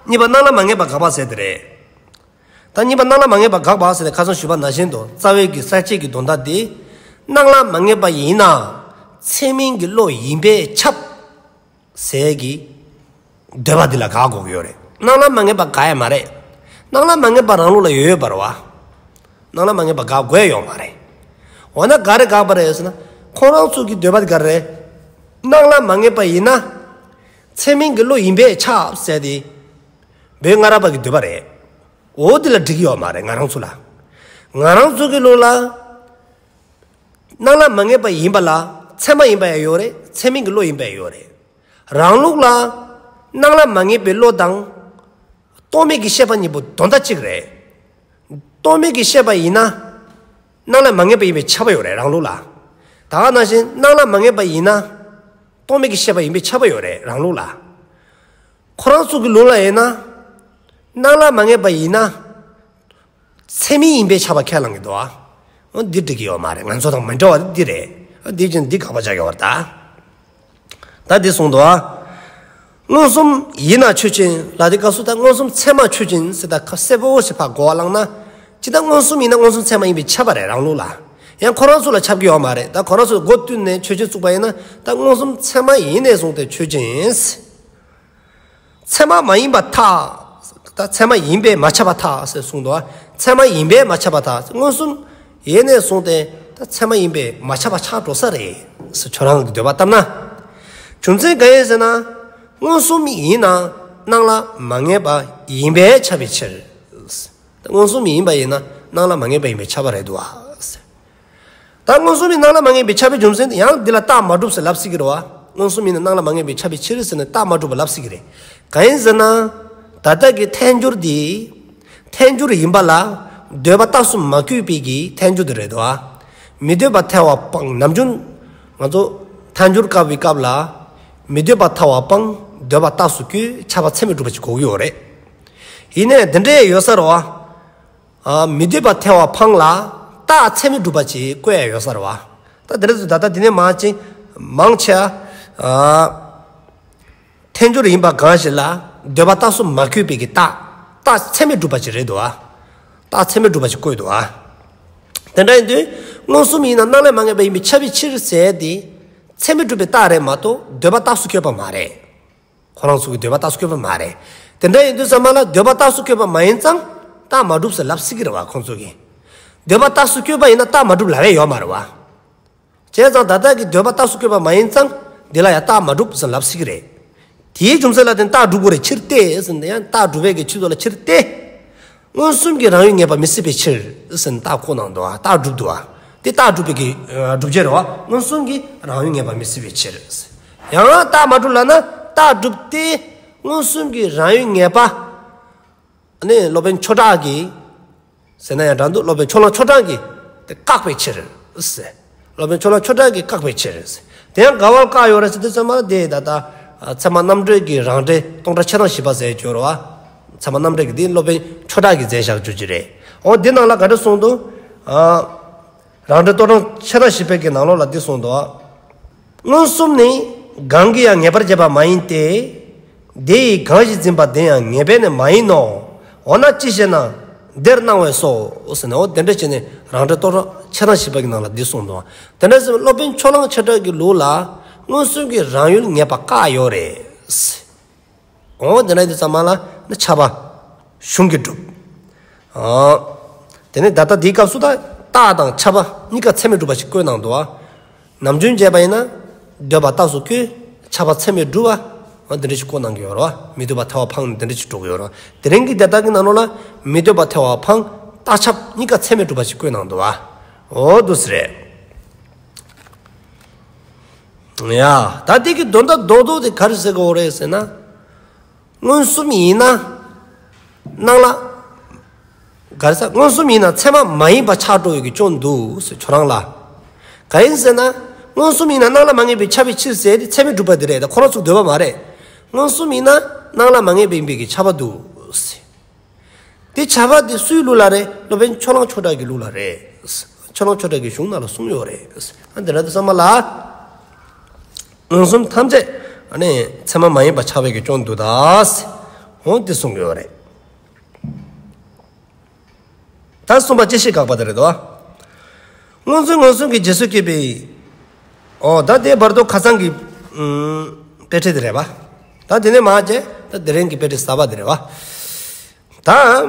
གཉིས་པ་སྣང་ལ་མ་ངེས་པ་དགག་པ་ཟེར་དེ་རེད། ད་གཉིས་པ་སྣང་ལ་མ་ངེས་པ་དགག་པ་ཟེར་ནས་ཁ་སང་ཞུས་པ་ནང་བཞིན་དུ་རྩ་བའི་གི་ས་བཅད་ཀྱི་དོན་དག་འདི་སྣང་ལ་མ་ངེས་པ་ཡིན་ན་ཚད་མིན་གྱི་བློ་ཡིན་པས་ཁྱབ་ཟེར་གྱི་འདོད་པ་འདི་ལ་དགག་དགོས་ཀྱི་ཡོད་རེད། སྣང་ལ་མ་ངེས་པ་དགག་ཡ་མ་རེད། སྣང་ལ་མ་ངེས་པ་རང་ལུགས་ལ་ཡོད་ཡོད་པ་རེད་བ། སྣང་ལ་མ་ངེས་པ་དགག་དགོས་ཡ་ཡོད་མ་རེད། འོ་ན་ག་རེ་དགག་པ་རེད་ཟེར་ན་ཁོང་རང་ཚོ་གི་འདོད་པ་འདི་ག་རེ་རེད། སྣང་ལ་མ་ངེས་པ་ཡིན་ན་ཚད་མིན་གྱི་བློ་ཡིན་པས་ཁྱབ་ཟེར་དེ་བོད་སྔ་རབས་པ་གི་འདོད་པ་རེད། འོ་འདི་ལ་འགྲིག་གི་ཡོད་མ་རེད་ང་རང་ཚོ་ལ། ང་རང་ཚོ་གི་ལུགས་ལ། སྣང་ལ་མ་ངེས་པ་ཡིན་པ་ལ་ཚད་མ་ཡིན་པ་ཡང་ཡོད་རེད། ཚད་མིན་གྱི་བློ་ཡིན་པ་ཡང་ཡོད་རེད། རང་ལུགས་ལ་སྣང་ལ་མ་ངེས་པའི་བློ་དང་རྟོག་མེད་ཀྱི་ཤེས་པ་གཉིས་པོ་དོན་དག་གཅིག་རེད། རྟོག་མེད་ཀྱི་ཤེས་པ་ཡིན་ན་སྣང་ལ་མ་ངེས་པ་ཡིན་པས་ཁྱབ་པ་ཡོད་རེད་རང་ལུགས་ལ། ད་ག་ནང་བཞིན་སྣང་ལ་མ་ངེས་པ་ཡིན་ན་རྟོག་མེད་ཀྱི་ཤེས་པ་ཡིན་པས་ཁྱབ་པ་ཡོད་རེད་རང་ལུགས་ལ། ཁོ་རང་ཚོ་གི་ལུགས་ལ་ཡིན་ན་སྣང་ལ་མ་ངེས་པ་ཡིན་ན། ཚད་མིན་ཡིན་པས་ཁྱབ་པ་ཁས་བླངས་ཀྱི་འདུག་ཨ། འོ་འདི་འགྲིག་གི་ཡོད་མ་རེད། ང་ཚོ་དང་མི་འདྲ་བ་འདི་རེད། འོ་འདི་ཅན་འདི་དགག་པ་རྒྱག་གི་ཡོད་རེད་ད། ད་འདི་གསུངས་འདུག་ཨ། མངོན་སུམ་ཡིན་ན་ཆོས་ཅན་ལ་དེ་སྐབས་སུ་ད་མངོན་སུམ་ཚད་མ་ཆོས་ཅན་ཟེར་ད་ཁ་གསལ་པོ་ཞིག་ཕར་གོ་བ་བླངས་ན། ཅི་ད་མངོན་སུམ་ཡིན་ན་མངོན་སུམ་ཚད་མ་ཡིན་པས་ཁྱབ་པ་རེད་རང་ལུགས་ལ། ཡང་ཁོ་རང་ཚོ་ལ་ཁྱབ་ཀྱི་ཡོད་མ་རེད། ད་ཁོ་རང་ཚོ་སྒོ་བསྟུན་ནས་ཆོས་ཅན་བཙུགས་པ་ཡིན་ན་ད་མངོན་སུམ་ཚད་མ་ཡིན་ནས་བཟུང་སྟེ་ཆོས་ཅན། ཚད་མ་མ་ཡིན་པར་ཐལ། ད་ཚད་མ་ཡིན་པས་མ་ཁྱབ་པར་ཐལ་ཟེར་གསུངས་འདུག་བ། ཚད་མ་ཡིན་པས་མ་ཁྱབ་པར་ཐལ། མངོན་སུམ་ཡིན་ནས་བཟུང་སྟེ་ད་ཚད་མ་ཡིན་པས་མ་ཁྱབ་པ་ཆགས་འགྲོ་ས་རེད་ཟེར་ཁྱོད་རང་གི་འདོད་པ་ལྟར་ན། རྒྱུ་མཚན་གང་ཡིན་ཟེར་ན། མངོན་སུམ་ཡིན་ན་སྣང་ལ་མ་ངེས་པ་ཡིན་པས་ཁྱབ་པའི་ཕྱིར། ད་མངོན་སུམ་ཡིན་པ་ཡིན་ན་སྣང་ལ་མ་ངེས་པ་ཡིན་པས་ཁྱབ་པ་རེད་འདུག་བ། ད་མངོན་སུམ་ཡིན་སྣང་ལ་མ་ངེས་པས་ཁྱབ་པའི་རྒྱུ་མཚན་དེ་ཡང་འདི་ལ་རྟགས་མ་གྲུབ་ཟེར་ལབ་སྲིད་ཀྱི་རེད་བ། མངོན་སུམ་ཡིན་ན་སྣང་ལ་མ་ངེས་པས་ཁྱབ་པའི་ཕྱིར་ཟེར་ནས་རྟགས་མ་གྲུབ་པ་ལབ་སྲིད་ཀྱི་རེད། གང་ཡིན་ཟེར་ན། ད་ལྟ་གི་ཐལ་འགྱུར་འདི། ཐལ་འགྱུར་ཡིན་པ་ལ་འདོད་པ་རྟགས་སུ་མ་བཀོད་པའི་གི་ཐལ་འགྱུར་དེ་རེད་དོ། མི་འདོད་པ་ཐལ་བ་སྤང་། ནམ་རྒྱུན་ང་ཚོ་ཐལ་འགྱུར་བཀག་པའི་སྐབས་ལ་མི་འདོད་པ་ཐལ་བ་སྤང་། འདོད་པ་རྟགས་སུ་བཀོད། ཁྱབ་པ་ཚད་མས་གྲུབ་པ་ཅིག་གོ་གི་ཡོད་རེད། ཡིན་ནའི་འདི་འདྲའི་ཡོད་ས་རེད་བ། ཨ། མི་འདོད་པ་ཐལ་བ་སྤང་ལ་རྟགས་ཚད་མས་གྲུབ་པ་ཅིག་བཀོད་ཡ་ཡོད་ས་རེད་བ། ད་འདི་འདྲ་ཟེར་ད་ལྟ་འདི་ནས་མང་ཆེ་མང་ཆེ་ཨ། ཐལ་འགྱུར་ཡིན་པ་གང་ཞིག་ལ་འདོད་པ་རྟགས་སུ་མ་བཀོད་པའི་གི་རྟགས། རྟགས་ཚད་མས་གྲུབ་པ་ཅིག་རེད་འདུག་ཨ། རྟགས་ཚད་མས་གྲུབ་པ་ཅིག་བཀོད་འདུག་ཨ། དེ་འདྲ་ཡིན་དུས་མངོན་སུམ་ཡིན་ན་སྣང་ལ་མ་ངེས་པ་ཡིན་པས་ཁྱབ་པའི་ཕྱིར་ཟེར་དེ། ཚད་མས་གྲུབ་པའི་རྟགས་རེད་མ་གཏོགས་འདོད་པ་རྟགས་སུ་བཀོད་པ་མ་རེད། ཁོ་རང་ཚོ་གི་འདོད་པ་རྟགས་སུ་བཀོད་པ་མ་རེད། དེ་འདྲ་ཡིན་དུས་ཙམ་པ་ལ་འདོད་པ་རྟགས་སུ་བཀོད་པ་མ་ཡིན་ཙང་རྟགས་མ་གྲུབ་ཟེར་ལབ་སྲིད་ཀྱི་རེད་བ་ཁོང་ཚོ་གིས། འདོད་པ་རྟགས་སུ་བཀོད་པ་ཡིན་ན་རྟགས་མ་གྲུབ་ལབ་ཡས་ཡོད་མ་རེད་བ། བྱས་ཙང་ད་ལྟ་གི་འདོད་པ་རྟགས་སུ་བཀོད་པ་མ་ཡིན་ཙང་འདི་ལ་ཡང་རྟགས་མ་གྲུབ་ཟེར་ལབ་སྲིད་ཀྱི་རེད། དེའི་རྒྱུ་མཚན་ལ་བརྟེན་རྟགས་གྲུབ་དགོས་རེད། ཕྱིར་ཏེ་ཟེར་ནས་ཡང་རྟགས་གྲུབ་པའི་གི་ཆེད་དུ་ལ་ཕྱིར་ཏེ། མངོན་སུམ་གྱི་རང་ཡུལ་ངེས་པ་མི་སྲིད་པའི་ཕྱིར་ཟེར་ནས་རྟགས་བཀོད་གནང་འདུག་བ། རྟགས་གྲུབ་འདུག་བ། དེ་རྟགས་གྲུབ་པའི་གི་ཨ་སྒྲུབ་བྱེད་རེད་བ། མངོན་སུམ་གྱི་རང་ཡུལ་ངེས་པ་མི་སྲིད་པའི་ཕྱིར། ཡང་རྟགས་མ་གྲུབ་ལབ་ན་རྟགས་གྲུབ་སྟེ་མངོན་སུམ་གྱི་རང་ཡུལ་ངེས་པ། ཨ་ནི་སློབ་དཔོན་ཆོས་གྲགས་ཀྱིས་ཟེར་ན་ཡང་འདྲ་འདུག་སློབ་དཔོན་ཕྱོགས་གླང་ཆོས་གྲགས་ཀྱིས་དེ་བཀག་པའི་ཕྱིར་ཟེར། སློབ་དཔོན་ཕྱོགས་གླང་ཆོས་གྲགས་ཀྱིས་བཀག་པའི་ཕྱིར་ཟེར། དེ་ཡང་ག་བར་བཀག་ཡོད་རེད་ཟེར་དུས་ཙམ་པ་དེ་ད་ལྟ་ཨ་ཚད་མ་རྣམ་འགྲེལ་གྱི་རང་འགྲེལ་སྟོང་ཕྲག་ཕྱེད་དང་བཞི་པ་ཟེར་གྱི་ཡོད་རེད་བ། ཚད་མ་རྣམ་འགྲེལ་གྱི་དེ་སློབ་དཔོན་ཆོས་གྲགས་ཀྱིས་མཛད་བཞག་རྒྱུ་ཅིག་རེད། འོ་འདི་ནང་ལ་ག་འདྲ་གསུངས་འདུག་ཨ། རང་འགྲེལ་སྟོང་ཕྲག་ཕྱེད་དང་བཞི་པའི་གི་ནང་ལོགས་ལ་འདི་གསུངས་འདུག་མངོན་སུམ་ནི་གང་གིས་ཡང་ངེས་པར་བྱེད་པ་མ་ཡིན་ཏེ། དེ་ཡིས་གང་ཞིག་འཛིན་པ་དེ་ཡང་ངེས་པས་ནི་མ་ཡིན་ནོ། འོ་ན་ཅི་ཞེ་ན། དེར་སྣང་བས་སོ། ཟེར་ནས་འོ་དེ་འདྲ་བྱས་ནས་རང་འགྲེལ་སྟོང་ཕྲག་ཕྱེད་དང་བཞི་པའི་གི་ནང་ལ་འདི་གསུངས་འདུག་དེ་འདྲ་ཟེར་སློབ་དཔོན་ཕྱོགས་གླང་ཆོས་གྲགས་ཀྱི་ལུགས་ལ་མངོན་སུམ་གྱི་རང་ཡུལ་ངེས་པ་བཀག་ཡོད་རེད། འོ་དེ་འདྲ་ཡིན་དུས་ཙམ་པ་ལ་ནི་ཁྱབ་པ་གཞུང་གིས་གྲུབ། ཨ། དེ་ནས་ད་ལྟ་འདིའི་སྐབས་སུ་ད་རྟགས་དང་ཁྱབ་པ་གཉིས་ཀ་ཚད་མས་གྲུབ་པ་ཞིག་བཀོད་གནང་འདུག་བ། ནམ་རྒྱུན་བྱས་པ་ཡིན་ན་འདོད་པ་རྟགས་སུ་བཀོད། ཁྱབ་པ་ཚད་མས་གྲུབ་པ། འོ་དེ་འདྲ་ཞིག་བཀོད་གནང་གི་ཡོད་རེད་བ། མི་འདོད་པ་ཐལ་བ་འཕངས་ནས་དེ་འདྲ་ཞིག་འགྲོ་གི་ཡོད་རེད་བ། དེ་རིང་གི་དེ་དག་གི་ནང་ལོགས་ལ་མི་འདོད་པ་ཐལ་བ་འཕངས། རྟགས་ཁྱབ་གཉིས་ཀ་ཚད་མས་གྲུབ་པ་ཞིག་བཀོད་གནང་འདུག་བ། འོ་འདུག་སེ་རེད། ཡ། ད་དེ་གི་དོན་དག་རྡོག་རྡོག་དེ་ག་རེ་ཟེར་དགོས་རེད་ཟེར་ན། མངོན་སུམ་ཡིན་ན། སྣང་ལ། ག་རེ་ཟེར། མངོན་སུམ་ཡིན་ན་ཚད་མ་མ་ཡིན་པ་ཆགས་འགྲོ་ཡོད་ཀྱི་སྐྱོན་འདུག་ཟེར་ཁྱོད་རང་ལ། ག་ཡིན་ཟེར་ན། མངོན་སུམ་ཡིན་ན་སྣང་ལ་མ་ངེས་པས་ཁྱབ་པའི་ཕྱིར་ཟེར་དེ་ཚད་མས་གྲུབ་པ་དེ་རེད། ད་ཁོ་རང་ཚོ་འདོད་པ་མ་རེད། མངོན་སུམ་ཡིན་ན་སྣང་ལ་མ་ངེས་པ་ཡིན་པའི་གི་ཁྱབ་པ་འདུག་ཟེར། དེ་ཁྱབ་པ་དེ་སུའི་ལུགས་ལ་རེད། སློབ་དཔོན་ཕྱོགས་གླང་ཆོས་གྲགས་ཀྱི་ལུགས་ལ་རེད། ཕྱོགས་གླང་ཆོས་གྲགས་ཀྱི་གཞུང་ནང་ལ་གསུངས་ཡོད་རེད། ཨ་འདི་འདྲ་དུ་བསམ་པ་ལ། མངོན་སུམ་ཐམས་ཅད་ཨ་ནི་ཚད་མ་མ་ཡིན་པ་ཆགས་པའི་གི་སྐྱོན་འདུག་ད། འོ་དེ་གསུངས་ཡོད་རེད། ད་གསུམ་པ་བཅད་ཤེས་དགག་པ་དེ་རེད་དོ། སྔོན་འཛིན་མངོན་སུམ་གྱི་རྗེས་སུ་སྐྱེས་པའི། ཨོ་ད་དེ་བར་དོ་ཁ་སང་གི་ཨུམ་དཔེ་ཁྲིད་དེ་རེད་པ། ད་དེ་ནས་མ་བྱས་ད་དེ་རིང་གི་དཔེ་ཁྲིད་གསར་པ་དེ་རེད་པ། ད་ཨུམ་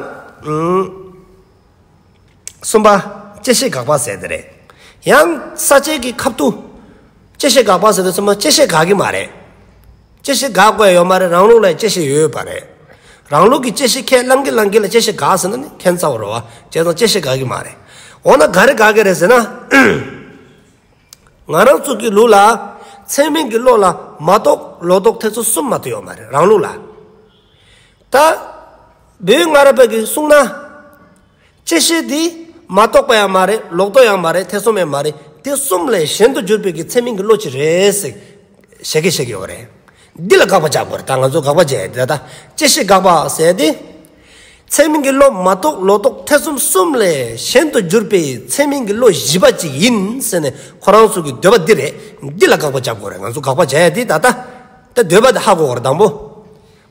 གསུམ་པ་བཅད་ཤེས་དགག་པ་ཟེར་དེ་རེད། ཡང་ས་བཅད་ཀྱི་ཁ་ཐུག་བཅད་ཤེས་དགག་པ་ཟེར་དུས་ཙམ་པ་བཅད་ཤེས་དགག་གི་མ་རེད། བཅད་ཤེས་དགག་དགོས་ཡོད་མ་རེད། རང་ལུགས་ལ་བཅད་ཤེས་ཡོད་པ་རེད། རང་ལུགས་ཀྱི་བཅད་ཤེས་ཁས་བླངས་ཀྱི་བླངས་ཀྱི་ལ་བཅད་ཤེས་དགག་ཟེར་ན་ནི་ཁྱད་མཚར་བ་རེད་བ། བྱས་ཙང་བཅད་ཤེས་དགག་གི་མ་རེད། འོ་ན་ག་རེ་དགག་གི་རེད་ཟེར་ན། ང་རང་ཚོ་གི་ལུགས་ལ་ཚད་མིན་གྱི་བློ་ལ་མ་རྟོགས་ལོག་རྟོག་ཐེ་ཚོམ་གསུམ་མ་གཏོགས་ཡོད་མ་རེད་རང་ལུགས་ལ། ད་བོད་སྔ་རབས་པ་གིས་གསུངས་ན། བཅད་ཤེས་འདི་མ་རྟོགས་པ་ཡང་མ་རེད། ལོག་རྟོག་ཡང་མ་རེད། ཐེ་ཚོམ་ཡང་མ་རེད། དེ་གསུམ་ལས་གཞན་དུ་གྱུར་པའི་གི་ཚད་མིན་གྱི་བློ་ཅིག་རེད་ཟེར་བཤད་ཀྱི་བཤད་ཀྱི་ཡོད་རེད། འདི་ལ་དགག་པ་རྒྱག་དགོས་རེད། ད་ང་ཚོ་དགག་པ་རྒྱག་ཡ་དེ་ད་བཅད་ཤེས་དགག་པ་ཟེར་ཏེ། ཚད་མིན་གྱི་བློ་མ་རྟོགས་ལོག་རྟོག་ཐེ་ཚོམ་གསུམ་ལས་གཞན་དུ་གྱུར་པའི་ཚད་མིན་གྱི་བློ་བཞི་པ་ཅིག་ཡིན་ཟེར་ནས་ཁོ་རང་ཚོ་གི་འདོད་པ་འདི་རེད། འདི་ལ་དགག་པ་རྒྱག་དགོས་རེད། ང་ཚོ་དགག་པ་རྒྱག་ཡ་དེ་ད་ད་ད་འདོད་པ་དེ་ཧ་གོ་དགོས་རེད་དང་པོ།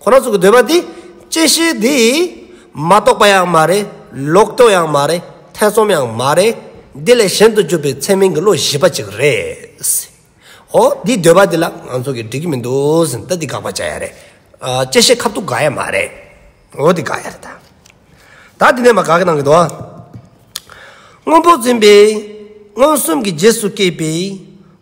ཁོ་རང་ཚོ་གི་འདོད་པ་འདི་བཅད་ཤེས་འདི་མ་རྟོགས་པ་ཡང་མ་རེད། ལོག་རྟོག་ཡང་མ་རེད། ཐེ་ཚོམ་ཡང་མ་རེད། འདི་ལས་གཞན་དུ་གྱུར་པའི་ཚད་མིན་གྱི་བློ་བཞི་པ་ཅིག་རེད། འོ་འདི་འདོད་པ་འདི་ལ་ང་ཚོ་གི་འགྲིག་གི་མི་འདུག་ཟེར་ད་འདི་དགག་པ་བྱ་ཡ་རེད། ཨ་བཅད་ཤེས་ཁ་ཐུག་དགག་ཡ་མ་རེད། འོ་འདི་དགག་ཡ་རེད་ད། ད་འདི་ནས་མ་དགག་གི་གནང་གི་འདུག་ཨ། སྔོན་པོ་འཛིན་པའི་མངོན་སུམ་གྱི་རྗེས་སུ་སྐྱེས་པའི་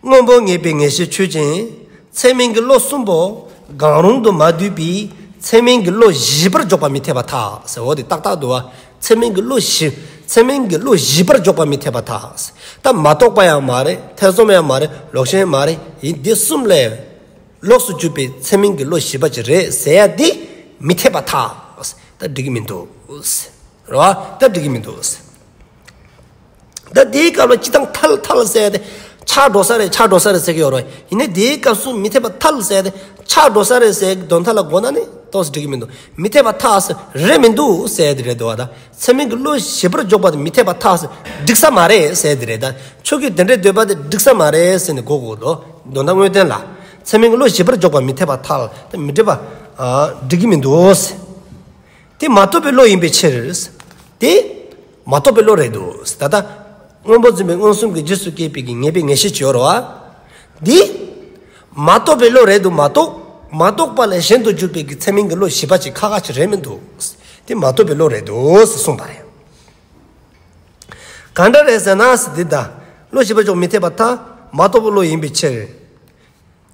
སྔོན་པོ་ངེས་པའི་ངེས་ཤེས་ཆོས་ཅན། ཚད་མིན་གྱི་བློ་གསུམ་པོ་གང་རུང་དུ་མ་འདུས་པའི་ཚད་མིན་གྱི་བློ་བཞི་པར་འཇོག་པ་མི་འཐད་པར་ཐལ་ཟེར། འོ་དེ་ཏག་ཏག་འདུག་བ། ཚད་མིན་གྱི་བློ་བཞི། ཚད་མིན་གྱི་བློ་བཞི་པར་འཇོག་པ་མི་འཐད་པར་ཐལ། ད་མ་རྟོགས་པ་ཡང་མ་རེད། ཐེ་ཚོམ་ཡང་མ་རེད། ལོག་ཤེས་ཡང་མ་རེད། ཡིན་འདི་གསུམ་ལས་ལོགས་སུ་གྱུར་པའི་ཚད་མིན་གྱི་བློ་བཞི་པ་ཅིག་རེད་ཟེར་ཡ་འདི་མི་འཐད་པར་ཐལ། ད་འགྲིག་གི་མི་འདུག་རེད་བ། ད་འགྲིག་གི་མི་འདུག་ད་དེའི་སྐབས་ལ་སྤྱིར་བཏང་ཐལ་ཐལ་ཟེར་ཏེ་ཆགས་འགྲོ་ས་རེད། ཆགས་འགྲོ་ས་རེད་ཟེར་གྱི་ཡོད་རེད། ཡིན་ནའི་དེའི་སྐབས་སུ་མི་འཐད་པར་ཐལ་ཟེར་ཏེ་ཆགས་འགྲོ་ས་རེད་ཟེར་གྱི་དོན་དག་ལ་གོ་ན་ནི་ཏོག་ཙམ་འགྲིག་གི་མི་འདུག་མི་འཐད་པར་ཐལ་ཟེར་རེད་མི་འདུག་ཟེར་ཏེ་རེད་འདུག་བ། ད་ཚད་མིན་གྱི་བློ་བཞི་པར་འཇོག་པ་དེ་མི་འཐད་པར་ཐལ་ཟེར་འགྲིག་ས་མ་རེད་ཟེར་ཏེ་རེད། ད་ཁྱོད་ཀྱི་དེ་འདྲའི་འདོད་པ་དེ་འགྲིག་ས་མ་རེད་ཟེར་ནས་གོ་དགོས་འདུག་དོན་དག་དངོས་བསྟན་ལ་ཚད་མིན་གྱི་བློ་བཞི་པར་འཇོག་པ་མི་འཐད་པར་ཐལ། ད་མི་འགྲིག་པ་ཨ་འགྲིག་གི་མི་འདུག་ཟེར། དེ་མ་རྟོགས་པའི་བློ་ཡིན་པའི་ཕྱིར། དེ་མ་རྟོགས་པའི་བློ་རེད་འདུག་ད་ལྟ་སྔོན་པོ་འཛིན་པའི་མངོན་སུམ་གྱི་རྗེས་སུ་སྐྱེས་པའི་གི་ངེས་པའི་ངེས་ཤེས་ཅིག་ཡོད་རེད་བ། འདི་མ་རྟོགས་པའི་བློ་རེད་འདུག་མ་རྟོགས། མ་རྟོགས་པ་ལས་གཞན་དུ་གྱུར་པའི་གི་ཚད་མིན་གྱི་བློ་བཞི་པ་ཅིག་ཁག་ཁག་ཅིག་རེད་མི་འདུག་དེ་མ་རྟོགས་པའི་བློ་རེད་འདུག་གསུངས་པ་རེད། གང་འདྲ་རེད་ཟེར་ན་འདི་ད་བློ་བཞི་པར་འཇོག་མི་འཐད་པར་ཐལ། མ་རྟོགས་པའི་བློ་ཡིན་པའི་ཕྱིར།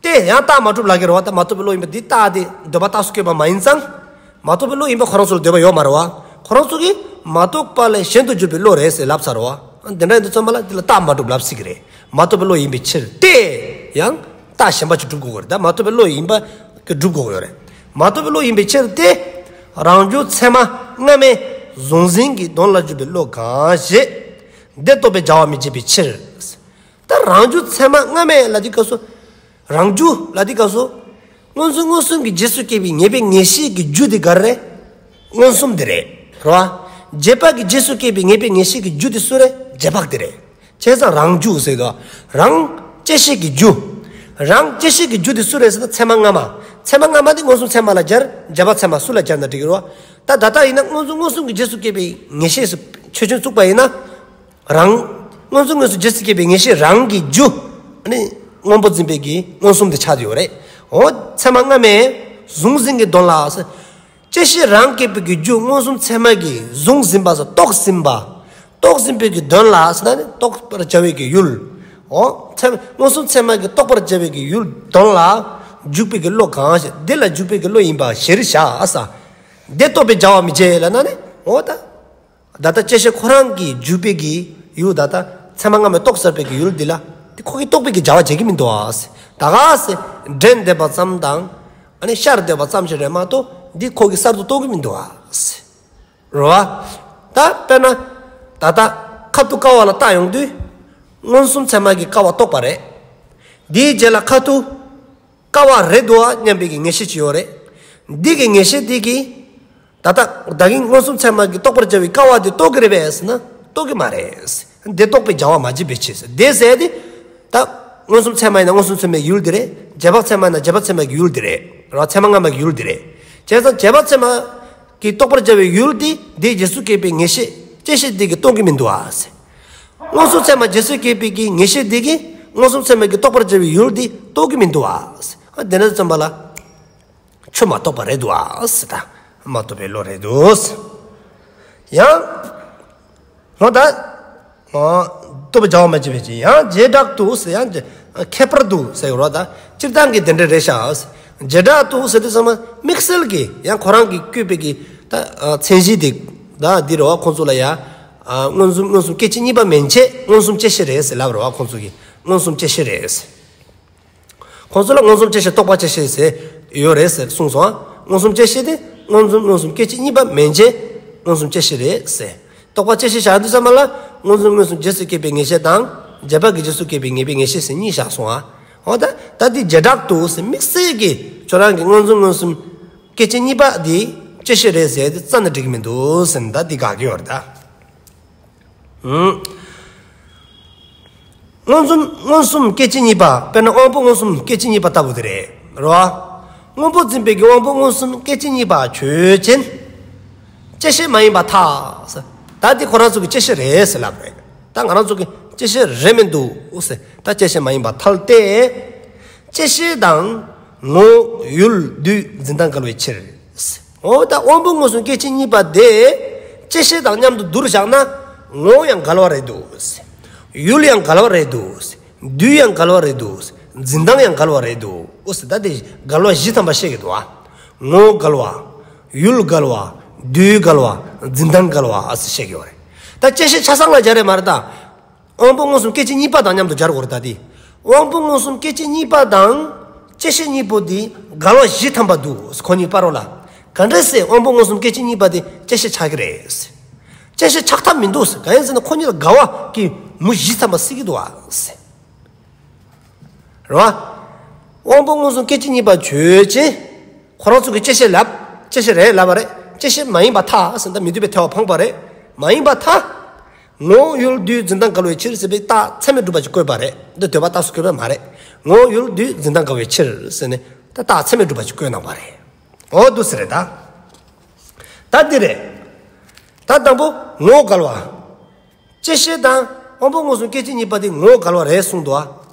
དེ་ཡང་རྟགས་མ་གྲུབ་ལབ་ཀྱི་རེད་བ། ད་མ་རྟོགས་པའི་བློ་ཡིན་པ་འདི་རྟགས་དེ་འདོད་པ་རྟགས་སུ་བཀོད་པ་མ་ཡིན་ཙང་། མ་རྟོགས་པའི་བློ་ཡིན་པ་ཁོ་རང་ཚོ་ལ་འདོད་པ་ཡོད་མ་རེད་བ། ཁོ་རང་ཚོ་གིས་མ་རྟོགས་པ་ལས་གཞན་དུ་གྱུར་པའི་བློ་རེད་ཟེར་ལབ་ཚར་བ། དེ་འདྲ་ཡིན་དུས་ཙམ་པ་ལ་འདི་ལ་རྟགས་མ་གྲུབ་ལབ་སྲིད་ཀྱི་རེད། མ་རྟོགས་པའི་བློ་ཡིན་པའི་ཕྱིར་ཏེ། ཡང་རྟགས་གཞན་པ་ཅིག་སྒྲུབ་དགོས་ཀྱི་རེད། ད་མ་རྟོགས་པའི་བློ་ཡིན་པ་གི་སྒྲུབ་དགོས་ཀྱི་ཡོད་རེད། མ་རྟོགས་པའི་བློ་ཡིན་པའི་ཕྱིར་ཏེ། རང་རྒྱུ་ཚད་མ་སྔ་མའི་གཟུང་འཛིན་གྱི་དོན་ལ་འཇུག་པའི་བློ་གང་ཞིག་འདི་རྟོགས་པའི་བྱ་བ་མི་བྱེད་པའི་ཕྱིར། ད་རང་རྒྱུ་ཚད་མ་སྔ་མའི་ལ་འདི་སྐབས་སུ། རང་རྒྱུ་ལ་འདི་སྐབས་སུ། མངོན་སུམ་མངོན་སུམ་གྱི་རྗེས་སུ་སྐྱེས་པའི་ངེས་པའི་ངེས་ཤེས་ཀྱི་རྒྱུ་དེ་ག་རེ་རེད། མངོན་སུམ་དེ་རེད། རེད་བ། རྗེས་དཔག་གི་རྗེས་སུ་སྐྱེས་པའི་ངེས་པའི་ངེས་ཤེས་ཀྱི་རྒྱུ་དེ་སུ་རེད། རྗེས་དཔག་དེ་རེད། བྱས་ཙང་རང་རྒྱུ་ཟེར་དོ། རང་བཅད་ཤེས་ཀྱི་རྒྱུ། རང་བཅད་ཤེས་ཀྱི་རྒྱུ་དེ་སུ་རེད་ཟེར་ན་ཚད་མ་སྔ་མ། ཚད་མ་སྔ་མ་དེ་མངོན་སུམ་ཚད་མ་ལ་སྦྱར། རྗེས་དཔག་ཚད་མ་སུ་ལ་སྦྱར་ན་འགྲིག་གི་རེད་བ། ད་ད་ལྟ་ཡིན་ན་མངོན་སུམ་མངོན་སུམ་གྱི་རྗེས་སུ་སྐྱེས་པའི་ངེས་ཤེས་སུ་ཆོས་ཅན་བཙུགས་པ་ཡིན་ན། རང་། མངོན་སུམ་དངོས་སུ་རྗེས་སུ་སྐྱེས་པའི་ངེས་ཤེས་རང་གི་རྒྱུ། ཨ་ནི་སྔོན་པོ་འཛིན་པའི་གི་མངོན་སུམ་དེ་ཆགས་ཡོད་རེད། འོ་ཚད་མ་སྔ་མའི་གཟུང་འཛིན་གྱི་དོན་ལ། བཅད་ཤེས་རང་སྐྱེས་པའི་གི་རྒྱུ་མངོན་སུམ་ཚད་མ་གིས་གཟུང་འཛིན་པ་སོགས་རྟོགས་ཟིན་པ། རྟོགས་ཟིན་པའི་གི་དོན་ལ་ཟེར་ན་ནི་རྟོགས་པར་བྱ་བའི་གི་ཡུལ། འོ་ཚད་མ་མངོན་སུམ་ཚད་མ་གིས་རྟོགས་པར་བྱ་བའི་གི་ཡུལ་དོན་ལ་འཇུག་པའི་གི་བློ་གང་ཞིག་འདི་ལ་འཇུག་པའི་གི་བློ་ཡིན་པ་གཞིར་བཞག་ས། འདི་རྟོགས་པའི་བྱ་བ་མི་བྱེད་ལབ་ན་ནི་འོ་ད། ད་ལྟ་བཅད་ཤེས་ཁོ་རང་གི་འཇུག་པའི་གི་ཡུལ་ད་ལྟ་ཚད་མ་སྔ་མས་རྟོགས་ཚར་བའི་གི་ཡུལ་འདི་ལ་འདི་ཁོ་གིས་རྟོགས་པའི་གི་བྱ་བ་བྱེད་ཀྱི་མི་འདུག་ཨ། ད་ག་སེ་འདྲེན་བསྡད་པ་ཙམ་དང་ཨ་ནི་ཤར་བསྡད་པ་ཙམ་ཞིག་རེད་མ་གཏོགས་འདི་ཁོ་གིས་གསར་དུ་རྟོགས་ཀྱི་མི་འདུག་ཨ། རེད་བ། ད་དཔེར་ན་ད་ལྟ་ཁ་ཐུག་ཀ་བ་ལ་བལྟ་ཡོང་དུས་མངོན་སུམ་ཚད་མ་གིས་ཀ་བ་རྟོགས་པ་རེད། འདིའི་རྗེས་ལ་ཁ་ཐུག་ཀ་བ་རེད་འདུག་ཨ་སྙམ་པའི་གི་ངེས་ཤེས་ཅིག་ཡོད་རེད། འདི་གི་ངེས་ཤེས་འདི་གིས། ད་ལྟ་བདག་གིས་མངོན་སུམ་ཚད་མ་གིས་རྟོགས་པར་བྱ་བའི་ཀ་བ་དེ་རྟོགས་ཀྱི་རེད་པས་ཟེར་ན་རྟོགས་ཀྱི་མ་རེད། དེ་རྟོགས་པའི་བྱ་བ་མ་བྱེད་པའི་ཕྱིར་ཟེར། དེ་ཟེར་དེ། ད་མངོན་སུམ་ཚད་མ་ཡིན་ན་མངོན་སུམ་ཚད་མའི་ཡུལ་དེ་རེད། རྗེས་དཔག་ཚད་མ་ཡིན་ན་རྗེས་དཔག་ཚད་མའི་ཡུལ་དེ་རེད། རེད་བ། ཚད་མ་སྔ་མའི་ཡུལ་དེ་རེད། བྱས་ཙང་རྗེས་དཔག་ཚད་མ་གིས་རྟོགས་པར་བྱ་བའི་ཡུལ་དེ་དེའི་རྗེས་སུ་སྐྱེས་པའི་ངེས་ཤེས་བཅད་ཤེས་དེ་གིས་རྟོགས་ཀྱི་མི་འདུག་ཨ་ཟེར། མངོན་སུམ་ཚད་མ་རྗེས་སུ་སྐྱེས་པའི་གི་ངེས་ཤེས་དེ་གིས་མངོན་སུམ་ཚད་མ་གིས་རྟོགས་པར་བྱ་བའི་ཡུལ་དེ་རྟོགས་ཀྱི་མི་འདུག་ཨ་ཟེར། ཨ་དེ་འདྲ་ཙམ་པ་ལ། ཆོས་མ་རྟོགས་པ་རེད་འདུག་ཨ་ཟེར། ད་མ་རྟོགས་པའི་བློ་རེད་འདུག་ཟེར། ཡང་། ལོ་ད། ཨ་རྟོགས་པའི་བྱ་བ་མ་བྱེད་པའི་ཕྱིར། ཡང་བྱེ་བྲག་ཏུ་ཟེར། ཡང་ཁྱད་པར་དུ་ཟེར་རོ། ད་སྤྱིར་བཏང་གི་དེ་འདྲ་རེད་ཤག་ཟེར། བྱེ་བྲག་ཏུ་ཟེར་དུས་ཙམ་པ་དམིགས་བསལ་གྱི་ཡང་ཁོ་རང་གི་བཀོད་པའི་གི་ད་ཨ་མཚན་གཞི་དེ་ད་འདི་རེད་བ། ཁོང་ཚོ་ལ་ཡ་ཨ་མངོན་སུམ་མངོན་སུམ་སྐད་ཅིག་གཉིས་པ་མན་ཆད་མངོན་སུམ་བཅད་ཤེས་རེད་ཟེར་ལབ་རེད་བ། ཁོང་ཚོ་གིས་མངོན་སུམ་བཅད་ཤེས་རེད་ཟེར། ཁོང་ཚོ་ལ་མངོན་སུམ་བཅད་ཤེས་རྟོག་པ་བཅད་ཤེས་ཟེར་ཡོད་རེད་ཟེར་གསུངས་སོང་ཨ། མངོན་སུམ་བཅད་ཤེས་དེ་མངོན་སུམ་མངོན་སུམ་སྐད་ཅིག་གཉིས་པ་མན་ཆད་མངོན་སུམ་བཅད་ཤེས་རེད་ཟེར། རྟོག་པ་བཅད་ཤེས་བཞག་དུས་ཙམ་པ་ལ་མངོན་སུམ་མངོན་སུམ་རྗེས་སུ་སྐྱེས་པའི་ངེས་ཤེས་དང་རྗེས་དཔག་གི་རྗེས་སུ་སྐྱེས་པའི་ངེས་པའི་ངེས་ཤེས་ཟེར་གཉིས་བཞག་སོང་ཨ། འོ་ད་ད་འདི་བྱེ་བྲག་ཏུ་ཟེར་དམིགས་བསལ་གྱི་ཁྱོད་རང་གི་མངོན་སུམ་མངོན་སུམ་སྐད་ཅིག་གཉིས་པ་འདི་བཅད་ཤེས་རེད་ཟེར་དེ་རྩ་ནས་འགྲིག་གི་མི་འདུག་ཟེར་ནས་ད་འདི་དགག་གི་ཡོད་རེད་ད། ཨུམ། མངོན་སུམ་མངོན་སུམ་སྐད་ཅིག་གཉིས་པ་དཔེར་ན་དབང་པོ་མངོན་སུམ་སྐད་ཅིག་གཉིས་པ་ལྟ་བུ་དེ་རེད་རོ། སྔོན་པོ་འཛིན་པའི་གི་དབང་པོ་མངོན་སུམ་སྐད་ཅིག་གཉིས་པ་ཆོས་ཅན། བཅད་ཤེས་མ་ཡིན་པར་ཐལ། ད་འདི་ཁོ་རང་ཚོ་གི་བཅད་ཤེས་རེད་ཟེར་ལབ་རེད། ད་ང་རང་ཚོ་གི་བཅད་ཤེས་རེད་མི་འདུག་ཟེར། ད་བཅད་ཤེས་མ་ཡིན་པར་ཐལ་ཏེ། བཅད་ཤེས་དང་ངོ་བོ་ཡུལ་དུས་འཛིན་སྟངས་འགལ་བའི་ཕྱིར། འོ་ད་དབང་པོ་མངོན་སུམ་སྐད་ཅིག་གཉིས་པ་དེ་བཅད་ཤེས་དང་མཉམ་དུ་བསྡུར་བཞག་ན་ངོ་བོ་ཡང་འགལ་བ་རེད་འདུག་ཡུལ་ཡང་འགལ་བ་རེད་འདུག་དུས་ཡང་འགལ་བ་རེད་འདུག་འཛིན་སྟངས་ཡང་འགལ་བ་རེད་འདུག་འོ་ཟེར་ད་དེ་འགལ་བ་བཞི་ཐམ་པ་བཤད་ཀྱི་འདུག་ཨ། ངོ་བོ་འགལ་བ། ཡུལ་འགལ་བ། དུས་འགལ་བ། འཛིན་སྟངས་འགལ་བ་ཨ་ཟེར་བཤད་ཀྱི་ཡོད་རེད། ད་བཅད་ཤེས་ཆ་ཚང་ལ་སྦྱར་རེད་མ་རེད་ད། དབང་པོ་མངོན་སུམ་སྐད་ཅིག་གཉིས་པ་དང་མཉམ་དུ་སྦྱར་དགོས་རེད་ད་དེ། དབང་པོ་མངོན་སུམ་སྐད་ཅིག་གཉིས་པ་དང་བཅད་ཤེས་གཉིས་པོ་དེ་འགལ་བ་བཞི་ཐམ་པ་འདུག་ཁོ་གཉིས་བར་རོ་ལ། ག་འདྲ་ཟེར་དབང་པོ་མངོན་སུམ་སྐད་ཅིག་གཉིས་པ་དེ་བཅད་ཤེས་ཆགས་ཀྱི་རེད། བཅད་ཤེས་ཆགས་ཐབས་མི་འདུག་གང་ཡིན་ཟེར་ན་ཁོ་གཉིས་ལ་འགལ་བ་གི་མུ་བཞི་ཐམ་པ་སྲིད་ཀྱི་འདུག་ཨ། རེད་བ། དབང་པོ་མངོན་སུམ་སྐད་ཅིག་གཉིས་པ་ཆོས་ཅན། ཁོ་རང་ཚོ་གི་བཅད་ཤེས་ལབ། བཅད་ཤེས་རེད་ལབ་པ་རེད། བཅད་ཤེས་མ་ཡིན་པར་ཐལ་ཟེར་ད་མི་འདོད་པའི་ཐལ་བ་འཕངས་པ་རེད། མ་ཡིན་པར་ཐལ། ངོ་བོ་ཡུལ་དུས་འཛིན་སྟངས་འགལ་བའི་ཕྱིར་ཟེར་བའི་རྟགས་ཚད་མས་གྲུབ་པ་ཅིག་བཀོད་པ་རེད། འདི་འདོད་པ་རྟགས་སུ་བཀོད་པ་མ་རེད། ངོ་བོ་ཡུལ་དུས་འཛིན་སྟངས་འགལ་བའི་ཕྱིར་ཟེར་ནས་ད་རྟགས་ཚད་མས་གྲུབ་པ་ཅིག་བཀོད་གནང་བ་རེད། འོ་འདུག་ཟེར་རེད་ད། ད་འདི་རེད། ད་དང་པོ་ངོ་བོ་འགལ་བ། བཅད་ཤེས་དང་དབང་པོ་མངོན་སུམ་སྐད་ཅིག་གཉིས་པ་དེ་ངོ་བོ་འགལ་བ་རེད་གསུངས་འདུག་ཨ།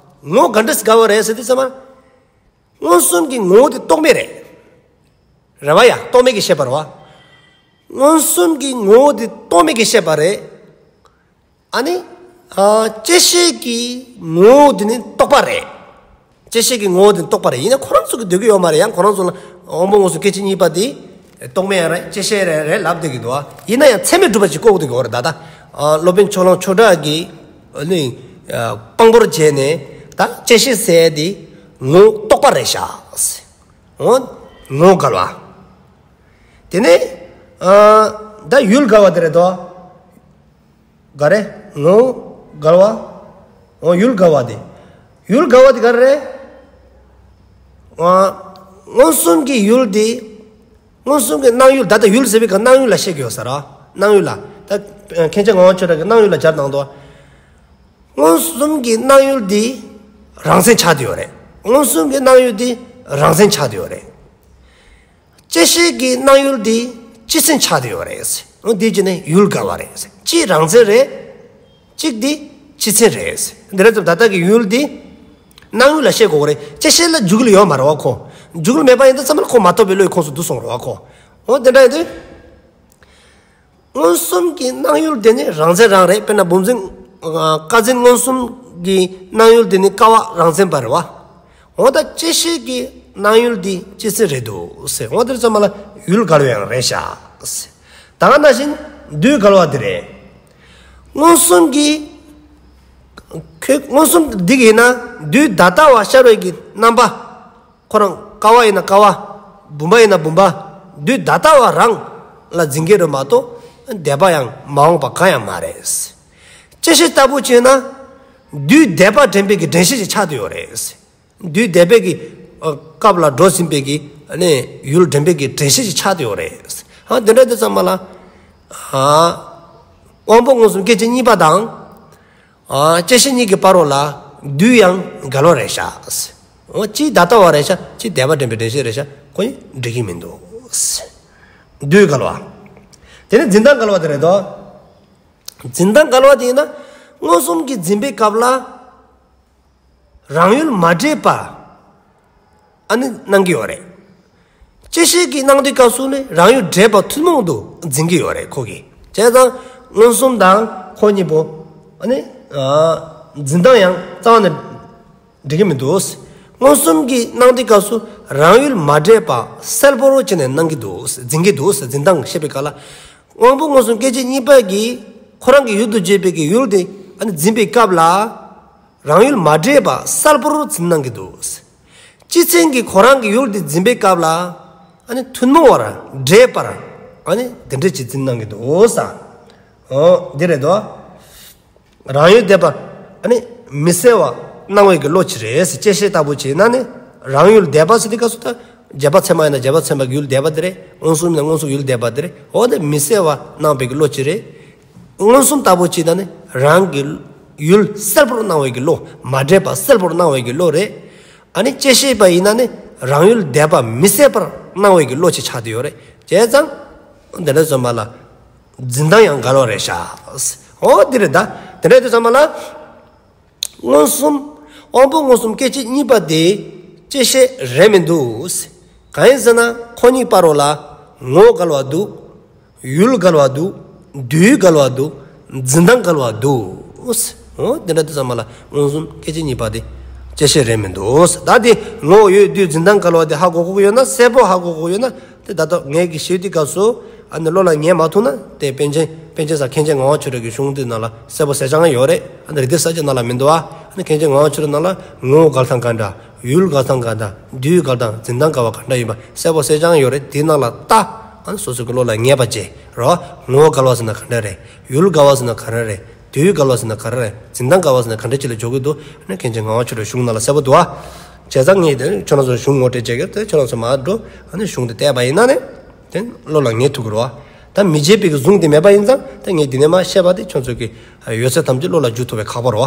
ངོ་བོ་ག་འདྲ་ཞིག་འགལ་བ་རེད་ཟེར་དུས་ཙམ་པ། མངོན་སུམ་གྱི་ངོ་བོ་དེ་རྟོག་མེད་རེད། རེད་བ་ཡ། རྟོག་མེད་ཀྱི་ཤེས་པ་རེད་བ། མངོན་སུམ་གྱི་ངོ་བོ་དེ་རྟོག་མེད་ཀྱི་ཤེས་པ་རེད། ཨ་ནི། ཨ། བཅད་ཤེས་ཀྱི་ངོ་བོ་དེ་ནི་རྟོག་པ་རེད། བཅད་ཤེས་ཀྱི་ངོ་བོ་དེ་ནི་རྟོག་པ་རེད། ཡིན་ན་ཁོ་རང་ཚོ་གིས་འདོད་ཀྱི་ཡོད་མ་རེད། ཡང་ཁོ་རང་ཚོ་ལ་དབང་པོ་མངོན་སུམ་སྐད་ཅིག་གཉིས་པ་དེ་རྟོག་མེད་ཡང་རེད། བཅད་ཤེས་རེད་རེད་ལབ་བསྡད་ཀྱི་འདུག་ཨ། ཡིན་ན་ཡང་ཚད་མས་གྲུབ་པ་ཅིག་བཀོད་དགོས་ཀྱི་ཡོད་རེད་ད་ལྟ། ཨ། སློབ་དཔོན་ཕྱོགས་གླང་ཆོས་གྲགས་ཀྱིས་ཨ་ནི་ཨ་དཔང་པོར་བྱས་ནས་ད་བཅད་ཤེས་ཟེར་དེ་ངོ་བོ་རྟོག་པ་རེད་ཤག་འོ། ངོ་བོ་འགལ་བ། དེ་ནས་ཨ་ད་ཡུལ་འགལ་བ་དེ་རེད་དོ། ག་རེ། ངོ་བོ་འགལ་བ། འོ་ཡུལ་འགལ་བ་དེ། ཡུལ་འགལ་བ་དེ་ག་རེ་རེད། ཨ། མངོན་སུམ་གྱི་ཡུལ་དེ། མངོན་སུམ་གྱི་སྣང་ཡུལ། ད་ལྟ་ཡུལ་ཟེར་བའི་སྐབས་སྣང་ཡུལ་ལ་བཤད་ཀྱི་ཡོད་ས་རེད། སྣང་ཡུལ་ལ། ད་མཁན་ཆེན་ངག་དབང་ཆོས་གྲགས་ཀྱིས་སྣང་ཡུལ་ལ་སྦྱར་གནང་འདུག་མངོན་སུམ་གྱི་སྣང་ཡུལ་དེ་རང་མཚན་ཆགས་བསྡད་ཡོད་རེད། མངོན་སུམ་གྱི་སྣང་ཡུལ་དེ་རང་མཚན་ཆགས་བསྡད་ཡོད་རེད། བཅད་ཤེས་ཀྱི་སྣང་ཡུལ་དེ་སྤྱི་མཚན་ཆགས་བསྡད་ཡོད་རེད། འོ་དེ་བྱས་ནས་ཡུལ་འགལ་བ་རེད། གཅིག་རང་མཚན་རེད། གཅིག་དེ་སྤྱི་མཚན་རེད། འདི་རེད་ཙམ་ད་ལྟ་གི་ཡུལ་དེ་སྣང་ཡུལ་ལ་བཤད་དགོས་རེད། བཅད་ཤེས་ལ་འཇུག་ཡུལ་ཡོད་མ་རེད་བ་ཁོ། འཇུག་ཡུལ་མེད་པ་ཡིན་དུས་ཙམ་ལ་ཁོ་མ་རྟོགས་པའི་བློའི་ཁོངས་སུ་བསྡུ་སོང་རེད་བ་ཁོ། འོ་དེ་འདྲ་ཡིན་དུས། མངོན་སུམ་གྱི་སྣང་ཡུལ་དེ་ནི་རང་མཚན་རང་རེད། དཔེར་ན་བུམ་འཛིན། ཨ། སྐར་འཛིན་མངོན་སུམ་གྱི་སྣང་ཡུལ་དེ་ནི་ཀ་བ་རང་མཚན་པ་རེད་བ། འོ་ད་བཅད་ཤེས་ཀྱི་སྣང་ཡུལ་དེ་སྤྱི་མཚན་རེད་འདུག་ཟེར། འོ་དེ་ཙམ་ལ་ཡུལ་འགལ་བ་ཡང་རེད་ཤག་ཟེར། ད་ག་ནང་བཞིན་དུས་འགལ་བ་དེ་རེད། མངོན་སུམ་གྱི་ཁྱོད་མངོན་སུམ་འདི་གི་ཡིན་ན་དུས་ད་ལྟ་བ་ཤར་བའི་གི་རྣམ་པ། ཁོ་རང་ཀ་བ་ཡིན་ན་ཀ་བ། བུམ་པ་ཡིན་ན་བུམ་པ། དུས་ད་ལྟ་བ་རང་ལ་འཛིན་གྱི་རེད་མ་གཏོགས་འདས་པ་ཡང་མ་འོངས་པ་གང་ཡང་མ་རེད། བཅད་ཤེས་ལྟ་བུ་བྱས་ན་དུས་འདས་པ་དྲན་པའི་གི་དྲན་ཤེས་ཅིག་ཆགས་བསྡད་ཡོད་རེད། དུས་འདས་པའི་གི་ཨ་སྐབས་ལ་འགྲོ་ཟིན་པའི་གི་ཨ་ནི་ཡུལ་དྲན་པའི་གི་དྲན་ཤེས་ཅིག་ཆགས་བསྡད་ཡོད་རེད། ཨ་དེ་འདྲ་དེ་ཙམ་མ་ལ། ཨ་དབང་པོ་མངོན་སུམ་སྐད་ཅིག་གཉིས་པ་དང་། ཨ་བཅད་ཤེས་གཉིས་ཀྱི་བར་རོ་ལ་དུས་ཡང་འགལ་བ་རེད་ཤག། འོ་གཅིག་ད་ལྟ་བ་རེད་ཤག། གཅིག་འདས་པ་དྲན་པའི་དྲན་ཤེས་རེད་ཤག། ཁོ་གཉིས་འགྲིག་གི་མི་འདུག། དུས་འགལ་བ། དེ་ནས་འཛིན་སྟངས་འགལ་བ་དེ་རེད་དོ། འཛིན་སྟངས་འགལ་བ་དེ་ཡིན་ན་མངོན་སུམ་གྱིས་འཛིན་པའི་སྐབས་ལ་རང་ཡུལ་མ་འདྲེས་པ་ཨ་ནི་སྣང་གི་ཡོད་རེད། བཅད་ཤེས་ཀྱིས་སྣང་དུས་སྐབས་སུ་ནི་རང་ཡུལ་འདྲེས་པ་ཐུན་མོང་དུ་འཛིན་གྱི་ཡོད་རེད་ཁོ་གིས། བྱས་ཙང་མངོན་སུམ་དང་ཁོ་གཉིས་པོ་ཨ་ནི་ཨ་འཛིན་སྟངས་ཡང་རྩ་བ་ནས་འགྲིག་གི་མི་འདུག། མངོན་སུམ་གྱིས་སྣང་དུས་སྐབས་སུ་ རང་ཡུལ་མ་འདྲེས་པ་གསལ་པོར་བྱས་ནས་སྣང་གི་འདུག་འཛིན་གྱི་འདུག་འཛིན་སྟངས་བཤད་པའི་སྐབས་ལ། དབང་པོ་མངོན་སུམ་སྐད་ཅིག་གཉིས་པ་གིས་ཁོ་རང་གི་ཡུལ་དུ་བྱེད་པའི་གི་ཡུལ་དེ་ཨ་ནི་འཛིན་པའི་སྐབས་ལ། རང་ཡུལ་མ་འདྲེས་པ་གསལ་པོར་འཛིན་སྣང་གི་འདུག་སྤྱི་མཚན་གྱིས་ཁོ་རང་གི་ཡུལ་དེ་འཛིན་པའི་སྐབས་ལ། ཨ་ནི་ཐུན་མོང་བར་འདྲེས་པར། ཨ་ནི་དེ་འདྲ་ཅིག་འཛིན་སྣང་གི་འདུག་ས། འོ་འདི་རེད་དོ། རང་ཡུལ་འདས་པ། ཨ་ནི་མི་གསལ་བར་སྣང་བའི་གི་བློ་ཅིག་རེད། བཅད་ཤེས་ལྟ་བུ་ཅིག་ན་ནི། རང་ཡུལ་འདས་པ་ཟེར་དུས་སྐབས་སུ་ད། རྗེས་དཔག་ཚད་མ་ཡིན་ན་རྗེས་དཔག་ཚད་མ་གི་ཡུལ་འདས་པ་དེ་རེད། མངོན་སུམ་ཡིན་ན་མངོན་སུམ་ཡུལ་འདས་པ་དེ་རེད། འོ་དེ་མི་གསལ་བར་སྣང་བའི་གི་བློ་ཅིག་རེད། མངོན་སུམ་ལྟ་བུ་ཅིག་ན་ནི་རང་གི་ཡུལ་གསལ་པོར་སྣང་བའི་གི་བློ། མ་འདྲེས་པ་གསལ་པོར་སྣང་བའི་གི་བློ་རེད། ཨ་ནི་བཅད་ཤེས་པ་ཡིན་ན་ནི་རང་ཡུལ་འདས་པ་མི་གསལ་བར་སྣང་བའི་གི་བློ་ཅིག་ཆགས་བསྡད་ཡོད་རེད། བྱས་ཙང་། དེ་འདྲ་ཙམ་མ་ལ། འཛིན་སྟངས་ཡང་འགལ་བ་རེད་ཤག་འོ་འདི་རེད་ད། དེ་འདྲ་དུས་ཙམ་མ་ལ། མངོན་སུམ། དབང་པོ་མངོན་སུམ་སྐད་ཅིག་གཉིས་པ་དེ་བཅད་ཤེས་རེད་མི་འདུག་གང་ཡིན་ཟེར་ན་ཁོ་གཉིས་བར་ལ་ངོ་བོ་འགལ་བ་འདུག་ཡུལ་འགལ་བ་འདུག་དུས་འགལ་བ་འདུག་འཛིན་སྟངས་འགལ་བ་འདུག་འོ་དེ་འདྲ་དུས་ཙམ་མ་ལ་མངོན་སུམ་སྐད་ཅིག་གཉིས་པ་དེ་བཅད་ཤེས་རེད་མི་འདུག་ད་དེ་ངོ་བོ་ཡུལ་དུས་འཛིན་སྟངས་འགལ་བ་དེ་ཧ་གོ་གོ་གི་ཡོད་ན། གསལ་པོ་ཧ་གོ་གོ་ཡོད་ན། དེ་ད་ལྟ་ངས་གི་ཞུས་དུས་སྐབས་སུ། ཨ་ནི་བློ་ལ་ངེས་མ་ཐུབ་ན་དེ་པཎ་ཆེན། པཎ་ཆེན་ས་མཁན་ཆེན་ངག་དབང་ཆོས་གྲགས་ཀྱི་གཞུང་དེ་ནང་ལ་གསལ་པོ་གསལ་རྐྱང་ཡོད་རེད། ཨ་ནི་རིགས་གཏེར་གསལ་བྱེད་ནང་ལ་མི་འདུག་ཨ། ཨ་ནི་མཁན་ཆེན་ངག་དབང་ཆོས་གྲགས་ནང་ལ་ངོ་བོ་འགལ་སྟངས་ག་འདྲ། ཡུལ་འགལ་སྟངས་ག་འདྲ། དུས་འགལ་སྟངས། འཛིན་སྟངས་འགལ་བ་ག་འདྲ་ཡིན་པ་གསལ་པོ་གསལ་རྐྱང་ཡོད་རེད། དེ་ནང་ལ་ལྟ། ཨ་ནི་སོ་སོ་གི་བློ་ལ་ངེས་པ་བྱེད་རོགས། ངོ་བོ་འགལ་བ་ཟེར་ན་ག་འདྲ་རེད། ཡུལ་འགལ་བ་ཟེར་ན་ག་འདྲ་རེད། དུས་འགལ་བ་ཟེར་ན་ག་འདྲ་རེད། འཛིན་སྟངས་འགལ་བ་ཟེར་ན་ག་འདྲ་ཅིག་ལ་འཇོག་གི་འདུག་ཨ་ནི་མཁན་ཆེན་ངག་དབང་ཆོས་གྲགས་གཞུང་ནང་ལ་གསལ་པོ་འདུག་ཨ། བྱས་ཙང་ངས་དེ་ཁྱོད་རང་ཚོ་གཞུང་ངོ་སྤྲོད་བྱེད་ཀྱི། དེ་ཁྱོད་རང་ཚོ་མར་འགྲོ། ཨ་ནི་གཞུང་དེ་བལྟས་པ་ཡིན་ན་ནི། དེ་བློ་ལ་ངེས་ཐུབ་ཀྱི་རེད་བ། ད་མི་བརྗེད་པའི་གི་གཟུངས་དེ་མེད་པ་ཡིན་ཙང་ད་ངས་འདི་ནས་མར་བཤད་པ་དེ་ཁྱོད་ཚོ་གི་ཡོད་ཚད་ཐམས་ཅད་བློ་ལ་འཇུག་ཐུབ་པའི་ཁག་པོ་རེད་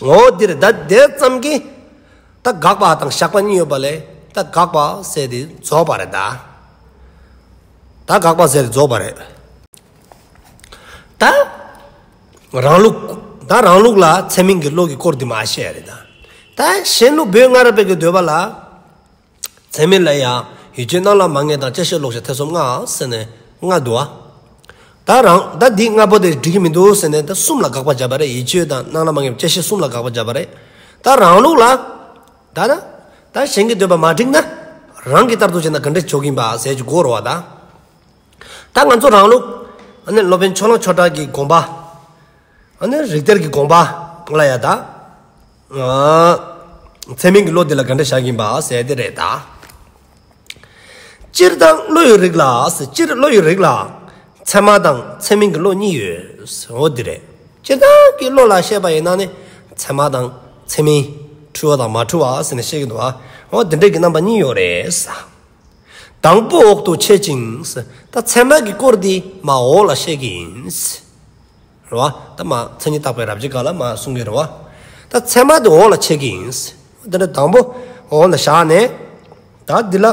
བ། འོ་འདི་རེད་ད། དེ་ཙམ་གྱིས་ད་དགག་པ་དང་བཞག་པ་གཉིས་ཡོད་པ་ལས་ད་དགག་པ་ཟེར་དེ་རྫོགས་པ་རེད་ད། ད་དགག་པ་ཟེར་དེ་རྫོགས་པ་རེད། ད་རང་ལུགས། ད་རང་ལུགས་ལ་ཚད་མིན་གྱི་བློ་གི་སྐོར་འདི་མར་བཤད་རེད་ད། ད་གཞན་ལུགས་བོད་སྔ་རབས་པའི་གི་འདོད་པ་ལ། ཚད་མིན་ལ་ཡང་ཡིད་དཔྱོད་སྣང་ལ་མ་ངེས་དང་བཅད་ཤེས་ལོག་ཤེས་ཐེ་ཚོམ་ལྔ་ཟེར་ནས་ལྔ་འདུག་བ། ད་རང་ད་འདི་ལྔ་པོ་དེ་འགྲིག་གི་མི་འདུག་ཟེར་ནས་ད་གསུམ་ལ་དགག་པ་བརྒྱབ་པ་རེད། ཡིད་དཔྱོད་དང་སྣང་ལ་མ་ངེས་བཅད་ཤེས་གསུམ་ལ་དགག་པ་བརྒྱབ་པ་རེད། ད་རང་ལུགས་ལ་ད་ད་ད་གཞན་གྱི་འདོད་པ་མ་འགྲིག་ན་རང་གི་ལྟར་དུ་བྱས་ན་ག་འདྲ་འཇོག་གིན་པ་ཟེར་གྱི་དགོས་རེད་བ་ད། ད་ང་ཚོ་རང་ལུགས་ཨ་ནི་སློབ་དཔོན་ཕྱོགས་གླང་ཆོས་གྲགས་ཀྱི་དགོངས་པ། ཨ་ནི་རིགས་གཏེར་གྱི་དགོངས་པ་ལ་ཡ་ད། ཨ་ཚད་མིན་གྱི་བློ་འདི་ལ་ག་འདྲ་བཞག་གིན་པ་ཟེར་དེ་རེད་ད། སྤྱིར་བཏང་བློ་ཡི་རིགས་ལ། སྤྱིར་བློ་ཡི་རིགས་ལ་ཚད་མ་དང་ཚད་མིན་གྱི་བློ་གཉིས་ཡོད། འོ་འདི་རེད། སྤྱིར་བཏང་གི་བློ་ལ་བཤད་པ་ཡིན་ན་ནི་ཚད་མ་དང་ཚད་མིན། འཁྲུལ་བ་དང་མ་འཁྲུལ་བ་ཟེར་ནས་བཤད་ཀྱི་འདུག་བ། འོ་འདི་འདྲ་གི་རྣམ་པ་གཉིས་ཡོད་རེད། དང་པོ་འོག་ཏུ་འཆད་ཅིང་། ད་ཚད་མ་གི་སྐོར་འདི་མར་འོག་ལ་བཤད་ཀྱི་ཡིན། རེད་བ། ད་མར་མཚན་ཉིད་བརྟག་པའི་རབ་བྱེད་སྐབས་ལ་མར་གསུང་གི་རེད་བ། ད་ཚད་མ་འདི་འོག་ལ་འཆད་ཀྱི་ཡིན། དེ་འདྲ་དང་པོ་འོག་ལ་བཞག་ནས། ད་འདི་ལ་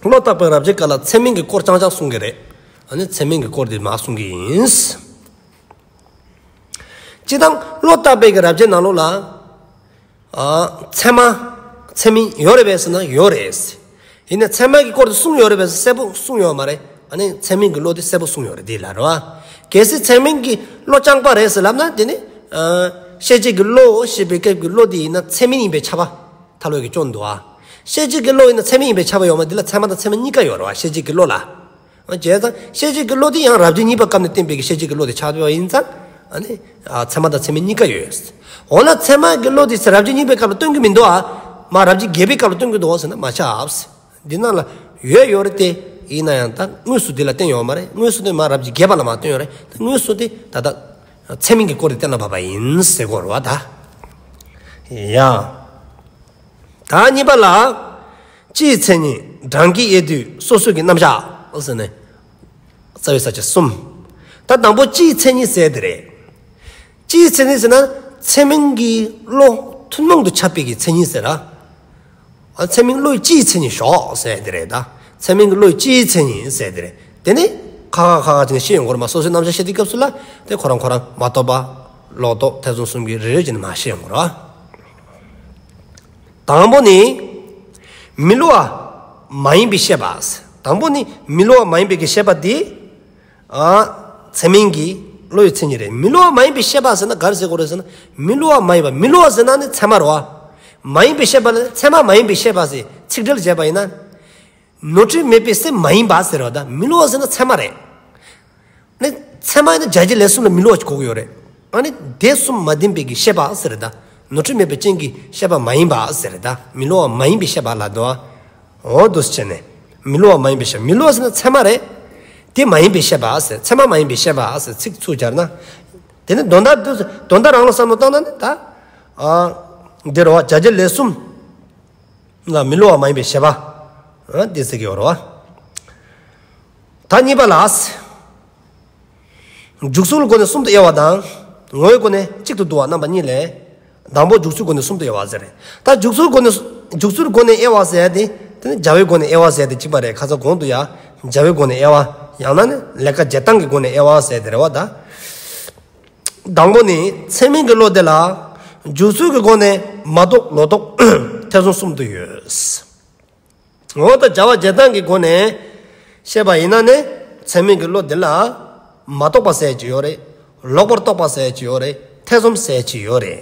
བློ་བརྟག་པའི་རབ་བྱེད་སྐབས་ལ་ཚད་མིན་གྱི་སྐོར་རྐྱང་རྐྱང་གསུང་གི་རེད། ཨ་ནི་ཚད་མིན་གྱི་སྐོར་འདི་མར་གསུང་གི་ཡིན། སྤྱིར་བཏང་བློ་བརྟག་པའི་གི་རབ་བྱེད་ནང་ལོགས་ལ། ཨ་ཚད་མ་ཚད་མིན་ཡོད་རེད་པས་ཟེར་ན་ཡོད་རེད། ཡིན་ནའི་ཚད་མ་གི་སྐོར་དུ་གསུངས་ཡོད་རེད་པས་ཟེར་གསལ་པོ་གསུངས་ཡོད་མ་རེད། ཨ་ནི་ཚད་མིན་གྱི་བློ་དེ་གསལ་པོ་གསུངས་ཡོད་རེད་དེ་ལ་རེད་བ། གལ་སྲིད་ཚད་མིན་གྱི་བློ་རྐྱང་པ་རེད་ཟེར་ལབ་ན་དེ་ནི་ཨ་ཤེས་བྱེད་ཀྱི་བློ་ཞེས་པའི་སྐབས་ཀྱི་བློ་དེ་ཡིན་ན་ཚད་མིན་ཡིན་པས་ཁྱབ་པ་ཐལ་བའི་གི་སྐྱོན་འདུག་ཨ། ཤེས་བྱེད་ཀྱི་བློ་ཡིན་ན་ཚད་མིན་ཡིན་པས་ཁྱབ་པ་ཡོད་མ་རེད། དེ་ལ་ཚད་མ་དང་ཚད་མིན་གཉིས་ཀ་ཡོད་རེད་བ། ཤེས་བྱེད་ཀྱི་བློ་ལ། བྱས་ཙང་ཤེས་བྱེད་ཀྱི་བློ་དེ་ཡང་རབ་བྱེད་གཉིས་པའི་སྐབས་ནས་བསྟན་པའི་གི་ཤེས་བྱེད་ཀྱི་བློ་དེ་ཆགས་ཡོད་པ་ཡིན་ཙང་། ཨ་ནི་ཨ་ཚད་མ་དང་ཚད་མིན་གཉིས་ཀ་ཡོད། འོ་ན་ཚད་མ་གི་བློ་དེ་རབ་བྱེད་གཉིས་པའི་སྐབས་ལ་སྟོན་གྱི་མི་འདུག་ཨ། མར་རབ་བྱེད་བརྒྱད་པའི་སྐབས་ལ་སྟོན་གྱི་འདུག་ཟེར་ན་མ་ཁྱབ། འདི་ནང་ལ་ཡོད་ཡོད་རེད་དེ། ཡིན་ན་ཡང་ད་དངོས་སུ་འདི་ལ་བསྟན་ཡོད་མ་རེད། དངོས་སུ་དེ་མར་རབ་བྱེད་བརྒྱད་པ་ལ་མར་བསྟན་ཡོད་རེད། ད་དངོས་སུ་དེ་ད་ལྟ་ཚད་མིན་གྱི་སྐོར་དེ་གཏན་ལ་ཕབ་པ་ཡིན་ཟེར་དགོས་རེད་བ་ད། ཡ། ད་གཉིས་པ་ལ། སྤྱིའི་མཚན་ཉིད་གྲངས་ཀྱིས་དབྱེ་དུས་སོ་སོ་གི་རྣམ་གཞག་ཟེར་ནས། རྩ་བའི་ས་བཅད་གསུམ། ད་དང་པོ་སྤྱིའི་མཚན་ཉིད་ཟེར་དེ་རེད། སྤྱིའི་མཚན་ཉིད་ཟེར་ན་ཚད་མིན་གྱི་བློ་ཐུན་མོང་དུ་ཁྱབ་པའི་གི་མཚན་ཉིད་ཟེར་ར། ཨ་ཚད་མིན་བློའི་སྤྱིའི་མཚན་ཉིད་ཞོག་ཟེར་དེ་རེད་ད། ཚད་མིན་གྱི་བློའི་སྤྱིའི་མཚན་ཉིད་ཟེར་དེ་རེད། དེ་ནི་ཁ་ཁ་ཁ་ཁ་ཅིག་ནས་བཤད་ཡོང་གི་རེད་མ། སོ་སོའི་རྣམ་གཞག་བཤད་དུས་སྐབས་སུ་ལ་དེ་ཁོ་རང་ཁོ་རང་མ་རྟོགས་པ། ལོག་རྟོག་ཐེ་ཚོམ་གསུམ་གྱི་རེ་རེ་བྱས་ནས་མར་བཤད་ཡོང་གི་རེད། དང་པོ་ནི། མི་སླུ་བ་མ་ཡིན་པའི་ཤེས་པ། དང་པོ་ནི་མི་སླུ་བ་མ་ཡིན་པའི་གི་ཤེས་པ་འདི། ཨ་ཚད་མིན་གྱི་བློའི་མཚན་ཉིད་རེད། མི་སླུ་བ་མ་ཡིན་པའི་ཤེས་པ་ཟེར་ན་ག་རེ་ཟེར་དགོས་རེད་ཟེར་ན། མི་སླུ་བ་མ་ཡིན་པ། མི་སླུ་བ་ཟེར་ན་ནི་ཚད་མ་རེད་བ། མ་ཡིན་པའི་ཤེས་པ་ལ་ཚད་མ་མ་ཡིན་པའི་ཤེས་པ་ཟེར་ཚིག་འགྲེལ་བྱས་པ་ཡིན་ན། ནོར་འཁྲུལ་མེད་པའི་སེམས་མ་ཡིན་པ་ཟེར་བ་དང་མི་སླུ་བ་ཟེར་ན་ཚད་མ་རེད། ནི་ཚད་མ་ཡིན་ན་བྱ་བྱེད་ལས་གསུམ་ལ་མི་སླུ་བ་གོ་གི་ཡོད་རེད། ཨ་ནི་དེ་གསུམ་མ་ལྡན་པའི་གི་ཤེས་པ་ཟེར་རེད་ད། ནོར་འཁྲུལ་མེད་པའི་རྐྱེན་གྱིས་ཤེས་པ་མ་ཡིན་པ་ཟེར་རེད་ད། མི་སླུ་བ་མ་ཡིན་པའི་ཤེས་པ་ལ་དོ། འོ་འདུག་སེ་བྱས་ནས། མི་སླུ་བ་མ་ཡིན་པའི་ཤེས་པ། མི་སླུ་བ་ཟེར་ན་ཚད་མ་རེད། དེ་མ་ཡིན་པའི་ཤེས་པ་ཟེར། ཚད་མ་མ་ཡིན་པའི་ཤེས་པ་ཟེར་ཚིག་ཚུར་སྦྱར་ན། དེ་ནི་དོན་དག་དོན་དག་རང་ལ་བསམ་བློ་བཏང་ན་ནི་ད། ཨ། འདི་རེད་བ། བྱ་བྱེད་ལས་གསུམ་ལ་མི་སླུ་བ་མ་ཡིན་པའི་ཤེས་པ། ཨ། དེ་ཟེར་གྱི་ཡོད་རེད་བ། ད་གཉིས་པ་ལ། འཇུག་ཚུལ་སྒོ་ནས་གསུམ་དུ་དབྱེ་བ་དང་། ངོ་བོའི་སྒོ་ནས་གཅིག་ཏུ་བསྡུ་བ་རྣམ་པ་གཉིས་ལས། དང་པོ་འཇུག་ཚུལ་སྒོ་ནས་གསུམ་དུ་དབྱེ་བ་ཟེར། ད་འཇུག་ཚུལ་སྒོ་ནས་འཇུག་ཚུལ་སྒོ་ནས་དབྱེ་བ་ཟེར་ཡ་དེ་དེ་ནི་བྱ་བའི་སྒོ་ནས་དབྱེ་བ་ཟེར་ཡ་དེ་གཅིག་པ་རེད། ཁ་སང་གོང་དུ་ཡ་བྱ་བའི་སྒོ་ནས་དབྱེ་བ། ཡང་ན་ནི་ལས་ཀ་བྱེད་སྟངས་ཀྱི་སྒོ་ནས་དབྱེ་བ་ཟེར་དེ་རེད་བ་ད། དང་པོ་ནི་ཚད་མིན་གྱི་བློ་དེ་ལ་འཇུག་ཚུལ་གྱི་སྒོ་ནས་མ་རྟོགས་ལོག་རྟོག་ཐེ་ཚོམ་གསུམ་དུ་ཡོད། འོ་ད་བྱ་བ་བྱེད་སྟངས་ཀྱི་སྒོ་ནས་བཤད་པ་ཡིན་ན་ནི་ཚད་མིན་གྱི་བློ་འདི་ལ་མ་རྟོགས་པ་ཟེར་གྱི་ཡོད་རེད། ལོག་པར་རྟོག་པ་ཟེར་གྱི་ཡོད་རེད། ཐེ་ཚོམ་ཟེར་གྱི་ཡོད་རེད།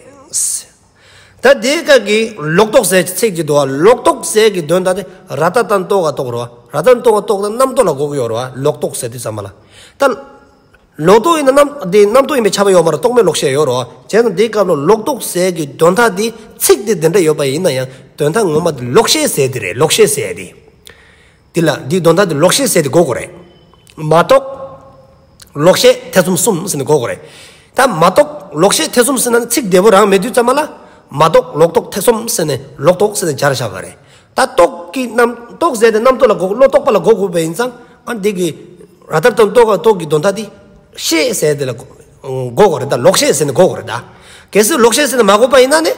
ད་དེའི་སྐབས་ཀྱི་ལོག་རྟོག་ཟེར་གྱི་ཚིག་ཅིག་འདུག་བ། ལོག་རྟོག་ཟེར་གྱི་དོན་དག་དེ་ར་ཏ་ཏན་ཏོ་ག་རྟོག་རོ། ར་ཏ་ཏན་ཏོ་ག་རྟོག་ན་རྣམ་རྟོག་ལ་གོ་གི་ཡོད་རེད་བ། ལོག་རྟོག་ཟེར་དུས་ཙམ་པ་ལ། ད། ལོག་རྟོག་ཡིན་ན་རྣམ་དེ་རྣམ་རྟོག་ཡིན་པས་ཁྱབ་པ་ཡོད་མ་རེད། རྟོག་མེད་ལོག་ཤེས་ཡོད་རེད་བ། བྱས་ཙང་དེའི་སྐབས་ལ་ལོག་རྟོག་ཟེར་གྱི་དོན་དག་དེ་ཚིག་དེ་དེ་འདྲ་ཡོད་པ་ཡིན་ན་ཡང་དོན་དག་ངོ་མ་དེ་ལོག་ཤེས་ཟེར་དེ་རེད། ལོག་ཤེས་ཟེར་དེ། དེ་ལ་དེའི་དོན་དག་དེ་ལོག་ཤེས་ཟེར་དེ་གོ་དགོས་རེད། མ་རྟོགས། ལོག་ཤེས་ཐེ་ཚོམ་གསུམ་ཟེར་ནས་གོ་དགོས་རེད། ད་མ་རྟོགས་ལོག་ཤེས་ཐེ་ཚོམ་ཟེར་ན་ཚིག་བདེ་པོ་རང་མེད་དུས་ཙམ་པ་ལ། མ་རྟོགས་ལོག་རྟོག་ཐེ་ཚོམ་ཟེར་ནས་ལོག་རྟོག་ཟེར་ནས་སྦྱར་བཞག་པ་རེད། ད་རྟོག་གི་རྣམ་རྟོག་ཟེར་དེ་རྣམ་རྟོག་ལ་གོ། བློ་རྟོག་པ་ལ་གོ་དགོས་པ་ཡིན་ཙང་། ཨ་འདི་གི་ར་ཏ་ཏན་ཏོ་ག་རྟོག་གི་དོན་དག་དེ་ཤེས་ཟེར་དེ་ལ་གོ་དགོས་རེད་ད། ལོག་ཤེས་ཟེར་ནས་གོ་དགོས་རེད་ད། གལ་སྲིད་ལོག་ཤེས་ཟེར་ནས་མ་གོ་བ་ཡིན་ན་ནི་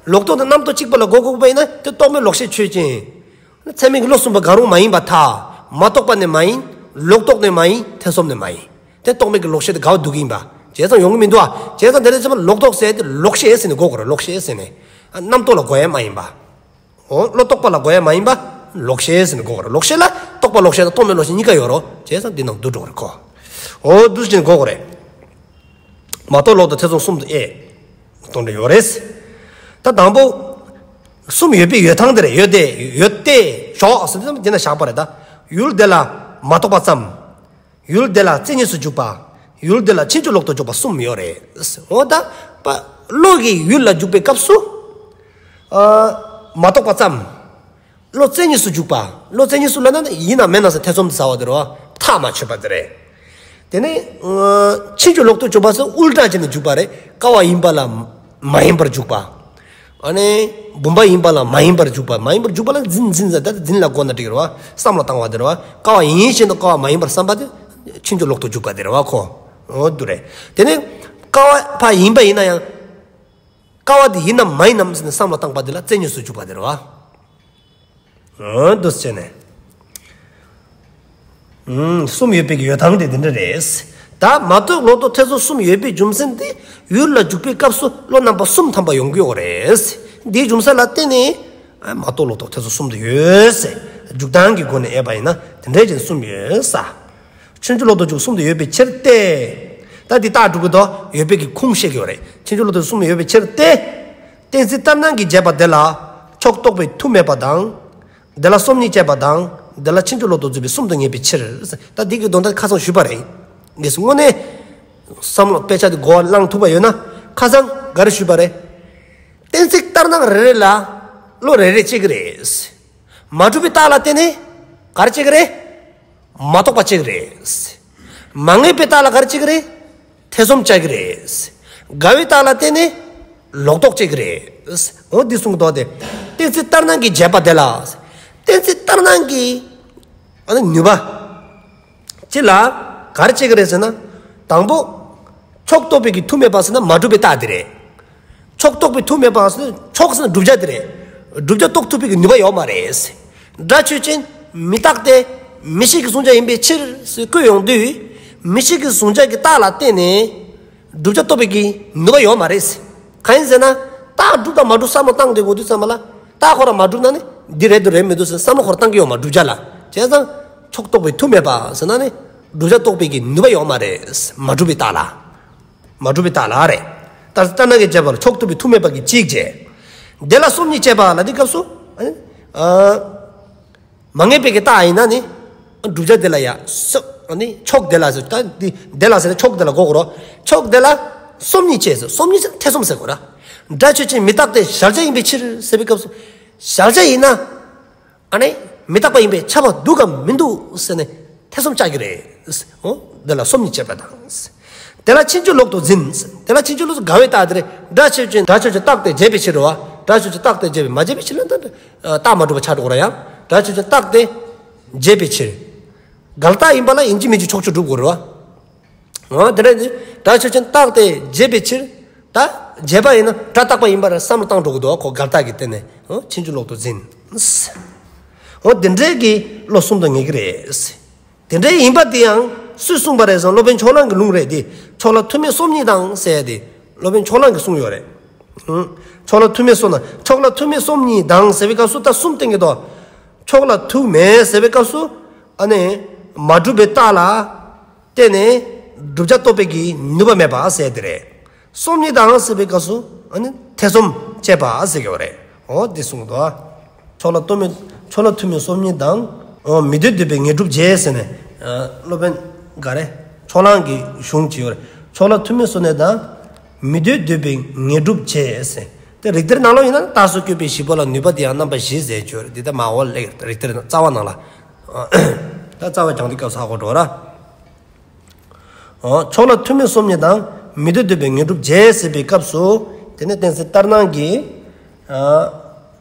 ལོག་རྟོག་དང་རྣམ་རྟོག་གཅིག་པ་ལ་གོ་དགོས་པ་ཡིན་ན་དེ་རྟོག་མེད་ལོག་ཤེས་ཆོས་ཅན། ཚད་མིན་གྱི་བློ་གསུམ་པོ་གང་རུང་མ་ཡིན་པར་ཐལ། མ་རྟོགས་པ་ནི་མ་ཡིན། ལོག་རྟོག་ནི་མ་ཡིན། ཐེ་ཚོམ་ནི་མ་ཡིན། དེ་རྟོག་མེད་ཀྱི་ལོག་ཤེས་དེ་དགའ་བ་སྡུག་གི་ཡིན་པ། བྱས་ཙང་ཡོང་གི་མི་འདུག་ཨ། བྱས་ཙང་དེ་ལས་ཙམ་པ་ལོག་རྟོག་ཟེར་དེ་ལོག་ཤེས་ཟེར་ནས་གོ་དགོས་རེད། ལོག་ཤེས་ཟེར་ནས། ཨ་རྣམ་རྟོག་ལ་གོ་ཡ་མ་ཡིན་པ། འོ་བློ་རྟོག་པ་ལ་གོ་ཡ་མ་ཡིན་པ། ལོག་ཤེས་ཟེར་ནས་གོ་དགོས་རེད། ལོག་ཤེས་ལ་རྟོག་པ་ལོག་ཤེས་དང་རྟོག་མེད་ལོག་ཤེས་གཉིས་ཀ་ཡོད་རེད། བྱས་ཙང་འདི་ནང་བསྡུ་འགྲོ་གི་རེད་ཁོ། འོ་འདུག་སེ་གོ་དགོས་རེད། མ་རྟོགས་ལོག་རྟོག་ཐེ་ཚོམ་གསུམ་དུ་དབྱེ། གཏོང་འདྲ་ཡོད་རེད། ད་དང་པོ། གསུམ་ཡོད་པའི་ཡོད་སྟངས་དེ་རེད། ཡོད་དེ་ཡོད་དེ་ཞོག་ཟེར་དུས་དེ་ན་བཞག་པ་རེད་ད། ཡུལ་དེ་ལ་མ་རྟོགས་པ་ཙམ། ཡུལ་དེ་ལ་རྩེ་གཉིས་སུ་འཇུག་པ། ཡུལ་དེ་ལ་ཕྱིན་ཅི་ལོག་ཏུ་འཇུག་པ་གསུམ་ཡོད་རེད། འོ་ད་པ་བློ་གི་ཡུལ་ལ་འཇུག་པའི་སྐབས་སུ། ཨ་མ་རྟོགས་པ་ཙམ། བློ་རྩེ་གཉིས་སུ་འཇུག་པ། བློ་རྩེ་གཉིས་སུ་ལབ་ན་ཡིན་ནམ་མེད་ནམ་ཟེར་ཐེ་ཚོམ་ཟ་བ་དེ་རེད་བ། ཐག་མ་ཆོད་པ་དེ་རེད། དེ་ནས་ཕྱིན་ཅི་ལོག་ཏུ་འཇུག་པ་ཟེར་ཨུལ་ཊ་བྱས་ནས་འཇུག་པ་རེད། ཀ་བ་ཡིན་པ་ལ་མ་ཡིན་པར་འཇུག་པ། ཨ་ནི་བུམ་པ་ཡིན་པ་ལ་མ་ཡིན་པར་འཇུག་པ། མ་ཡིན་པར་འཇུག་པ་ལ་འཛིན་འཛིན་ཟེར། ད་འཛིན་ལ་གོ་ན་འགྲིག་རེད་བ། བསམ་བློ་བཏང་བ་དེ་རེད་བ། ཀ་བ་ཡིན་བཞིན་དུ་ཀ་བ་མ་ཡིན་པར་བསམ་པ་དེ་ཕྱིན་ཅི་ལོག་ཏུ་འཇུག་པ་དེ་རེད་བ་ཁོ། འོ་འདུག་རེད། དེ་ནས་ཀ་བ་ཕ་ཡིན་པ་ཡིན་ན་ཡང་། ཀ་བ་དེ་ཡིན་ནམ་མ་ཡིན་ནམ་ཟེར་ནས་བསམ་བློ་བཏང་པ་དེ་ལ་རྩེ་གཉིས་སུ་འཇུག་པ་དེ་རེད་བ། འོ་འདུག་སེ་བྱས་ནས། ཨུམ། གསུམ་ཡོད་པའི་གི་ཡོད་སྟངས་དེ་དེ་འདྲ་རེད། ད་མ་རྟོགས་ལོག་རྟོག་ཐེ་ཚོམ་གསུམ་ཡོད་པའི་རྒྱུ་མཚན་དེ་ཡུལ་ལ་འཇུག་པའི་སྐབས་སུ་བློ་རྣམ་པ་གསུམ་ཐམ་པ་ཡོང་གི་ཡོད་རེད། འདིའི་རྒྱུ་མཚན་ལ་བརྟེན་ནས་མ་རྟོགས་ལོག་རྟོག་ཐེ་ཚོམ་གསུམ་དུ་ཡོད་ཟེར། འཇུག་སྟངས་ཀྱི་སྒོ་ནས་དབྱེ་བ་ཡིན་ན་དེ་འདྲའི་རྐྱེན་གསུམ་ཡོད་ས། ཕྱིན་ཅི་ལོག་ཏུ་འཇུག་གསུམ་དུ་ཡོད་པའི་ཕྱིར་ཏེ། ད་འདི་རྟགས་སྒྲུབ་ཀྱི་དོ། ཡོད་པའི་གི་ཁུངས་བཤད་ཀྱི་ཡོད་རེད། ཕྱིན་ཅི་ལོག་ཏུ་གསུམ་ཡོད་པའི་ཕྱིར་ཏེ། གཏན་ཚིགས་ལྟར་སྣང་གིས་བྱས་པ་དེ་ལ་ཕྱོགས་རྟོགས་པའི་མཐུ་མེད་པ་དང་། དེ་ལ་སོམ་ཉི་བྱས་པ་དང་། དེ་ལ་ཕྱིན་ཅི་ལོག་ཏུ་འཛིན་པའི་གསུམ་དུ་ངེས་པའི་ཕྱིར། ད་འདི་གི་དོན་དག་ཁ་སང་ཞུས་པ་རེད། ངས་དངོས་གནས་བསམ་བློ་དཔེ་ཆ་འདི་གོ་བ་བླངས་ཐུབ་པ་ཡོད་ན་ཁ་སང་ག་རེ་ཞུས་པ་རེད། གཏན་ཚིགས་ལྟར་སྣང་རེ་རེ་ལ་བློ་རེ་རེ་སྐྱེ་གི་རེད། མ་གྲུབ་པའི་རྟགས་ལ་བརྟེན་ནས་ག་རེ་སྐྱེ་གི་རེད། མ་རྟོགས་པ་སྐྱེ་གི་རེད། མ་ངེས་པའི་རྟགས་ལ་ག་རེ་སྐྱེ་གི་རེད། ཐེ་ཚོམ་སྐྱེ་གི་རེད། དགའ་བའི་རྟགས་ལ་བརྟེན་ནས་ལོག་རྟོག་སྐྱེ་གི་རེད། འོ་འདི་གསུང་གི་འདུག་སྟེ། གཏན་ཚིགས་ལྟར་སྣང་གིས་བྱས་པ་དེ་ལ། གཏན་ཚིགས་ལྟར་སྣང་གི་ཨ་ནི་ནུས་པ། ཅི་ལ་ག་རེ་སྐྱེ་གི་རེད་ཟེར་ན། དང་པོ། ཕྱོགས་རྟོགས་པའི་གི་མཐུ་མེད་པ་ཟེར་ན་མ་གྲུབ་པའི་རྟགས་དེ་རེད། ཕྱོགས་རྟོགས་པའི་མཐུ་མེད་པ་ཟེར་ན་ཕྱོགས་ཟེར་ན་བསྒྲུབ་བྱ་དེ་རེད། བསྒྲུབ་བྱ་རྟོགས་ཐུབ་པའི་གི་ནུས་པ་ཡོད་མ་རེད། སྒྲ་ཆོས་ཅན། མི་རྟག་སྟེ། མིག་ཤེས་ཀྱི་གཟུང་བྱ་ཡིན་པའི་ཕྱིར་ཟེར་བཀོད་ཡོང་དུས། མིག་ཤེས་ཀྱི་གཟུང་བྱ་གི་རྟགས་ལ་བརྟེན་ནས་བསྒྲུབ་བྱ་རྟོགས་པའི་གི་ནུས་པ་ཡོད་མ་རེད། གང་ཡིན་ཟེར་ན། རྟགས་གྲུབ་དང་མ་གྲུབ་བསམ་བློ་བཏང་སྡོད་དགོས་དུས་ཙམ་པ་ལ། རྟགས་ཁོ་རང་མ་གྲུབ་ན་ནི་འདི་རེད་འདུག་རེད་མི་འདུག་ཟེར་བསམ་བློ་ཁོ་རང་བཏང་གི་ཡོད་མ་རེད་བསྒྲུབ་བྱ་ལ། བྱས་ཙང་ཕྱོགས་རྟོགས་པའི་མཐུ་མེད་པ་ཟེར་ན་ནི་བསྒྲུབ་བྱ་རྟོགས་པའི་གི་ནུས་པ་ཡོད་མ་རེད། མ་གྲུབ་པའི་རྟགས་ལ། མ་གྲུབ་པའི་རྟགས་ལ་རེད། ད་ལྟར་སྣང་གིས་བྱས་པ་ལ་ཕྱོགས་རྟོགས་པའི་མཐུ་མེད་པ་གི་གཅིག་བྱས། དེ་ལ་སོམ་ཉི་བཅས་པ་ལ་འདི་སྐབས་སུ། ཨ་ནི། ཨ། མ་ངེས་པའི་གི་རྟགས་ཡིན་ན་ནི། བསྒྲུབ་བྱ་དེ་ལ་ཡ། སོ། ཨ་ནི་ཕྱོགས་དེ་ལ་ཟེར། ད་འདི་དེ་ལ་ཟེར་ན་ཕྱོགས་དེ་ལ་གོ་དགོས་རོ། ཕྱོགས་དེ་ལ་སོམ་ཉི་བཅས་ཟེར། སོམ་ཉི་ཟེར་ཐེ་ཚོམ་ཟེར་དགོས་ར། སྒྲ་ཆོས་ཅན་མི་རྟག་སྟེ་གཞལ་བྱ་ཡིན་པའི་ཕྱིར་ཟེར་བའི་སྐབས་སུ། གཞལ་བྱ་ཡིན་ན། ཨ་ནི་མི་རྟག་པ་ཡིན་པས་ཁྱབ་པ་འདུག་གམ་མི་འདུག་ཟེར་ནས་ཐེ་ཚོམ་བཅའ་གི་རེད། འོ། དེ་ལ་སོམ་ཉི་བཅས་པ་དང་། དེ་ལ་ཕྱིན་ཅི་ལོག་ཏུ་འཛིན། དེ་ལ་ཕྱིན་ཅི་ལོག་ཏུ་དགག་པའི་རྟགས་དེ་རེད། སྒྲ་ཆོས་ཅན། སྒྲ་ཆོས་ཅན་རྟག་སྟེ་བྱས་པའི་ཕྱིར་རོ། སྒྲ་ཆོས་ཅན་རྟག་སྟེ་བྱས་པའི། མ་བྱས་པའི་ཕྱིར་ལ་ད་རྟགས་མ་གྲུབ་པ་ཆགས་འགྲོ་གི་རེད་ཡ། སྒྲ་ཆོས་ཅན་རྟག་སྟེ་བྱས་པའི་ཕྱིར། འགལ་རྟགས་ཡིན་པ་ལ་ཡིན་གཅིག་མིན་གཅིག་ཕྱོགས་ཆོས་གྲུབ་དགོས་རེད་བ། འོ། དེ་འདྲ་ནི་སྒྲ་ཆོས་ཅན་རྟག་སྟེ་བྱས་པའི་ཕྱིར། ད་བྱས་པ་ཡིན་ན་སྒྲ་རྟག་པ་ཡིན་པར་བསམ་བློ་བཏང་འགྲོ་གི་འདུག་གོ། འགལ་རྟགས་ཀྱི་སྟེང་ནས། འོ། ཕྱིན་ཅི་ལོག་ཏུ་འཛིན། འོ། དེ་འདྲའི་གི་བློ་གསུམ་དུ་ངེས་ཀྱི་རེད། དེ་འདྲའི་ཡིན་པ་དེ་ཡང་སུས་གསུངས་པ་རེད་ཟེར་ན། སློབ་དཔོན་ཕྱོགས་གླང་གི་ལུང་རེད་དེ། ཕྱོགས་ལ་ཐུག་མིན་སོམ་ཉི་དང་ཟེར་དེ། སློབ་དཔོན་ཕྱོགས་གླང་གིས་གསུངས་ཡོད་རེད། ཕྱོགས་ལ་ཐུག་མིན་སོམ་ཉི། ཕྱོགས་ལ་ཐུག་མིན་སོམ་ཉི་དང་ཟེར་བའི་སྐབས་སུ་ད་གསུམ་བསྟན་གྱི་འདུག། ཕྱོགས་ལ་ཐུག་མེད་ཟེར་བའི་སྐབས་སུ། ཨ་ནི་མ་གྲུབ་པའི་རྟགས་ལ་བརྟེན་ནས་བསྒྲུབ་བྱ་རྟོགས་པའི་གི་ནུས་པ་མེད་པ་ཟེར་དེ་རེད། སོམ་ཉི་དང་ཟེར་བའི་སྐབས་སུ། ཨ་ནི་ཐེ་ཚོམ་བཅས་པ་ཟེར་གྱི་ཡོད་རེད། འོ། དེ་གསུངས་འདུག། ཕྱོགས་ལ་ཐུག་མིན། ཕྱོགས་ལ་ཐུག་མིན་སོམ་ཉི་དང་། འོ། མི་འདོད་འདོད་པའི་ངེས་སྒྲུབ་བྱེད་ཟེར་ནས། ཨ། སློབ་དཔོན་ག་རེ། ཕྱོགས་གླང་གི་གཞུང་ཅིག་ཡོད་རེད། ཕྱོགས་ལ་ཐུག་མིན་སོམ་ཉི་དང་། མི་འདོད་འདོད་པའི་ངེས་སྒྲུབ་བྱེད་ཟེར། དེ་རིགས་གཏེར་ནང་ལོགས་ཡིན་ན་རྟགས་སུ་བཀོད་པའི་བཞི་པོ་ལ་ནུས་པ་དེ་ཡང་རྣམ་པ་བཞི་ཟེར་གྱི་ཡོད་རེད། འདི་ད་མ་འོ་ལེགས་རིགས་གཏེར་རྩ་བ་ནང་ལ། ད་རྩ་བ་རྒྱང་འདི་སྐབས་སུ་ཧ་གོ་འགྲོ་ར། འོ། ཕྱོགས་ལ་ཐུག་མིན་སོམ་ཉི་དང་། མི་འདོད་འདོད་པའི་ངེས་སྒྲུབ་བྱེད་ཟེར་བའི་སྐབས་སུ། དེ་ནས་གཏན་ཚིགས་ལྟར་སྣང་གི། ཨ།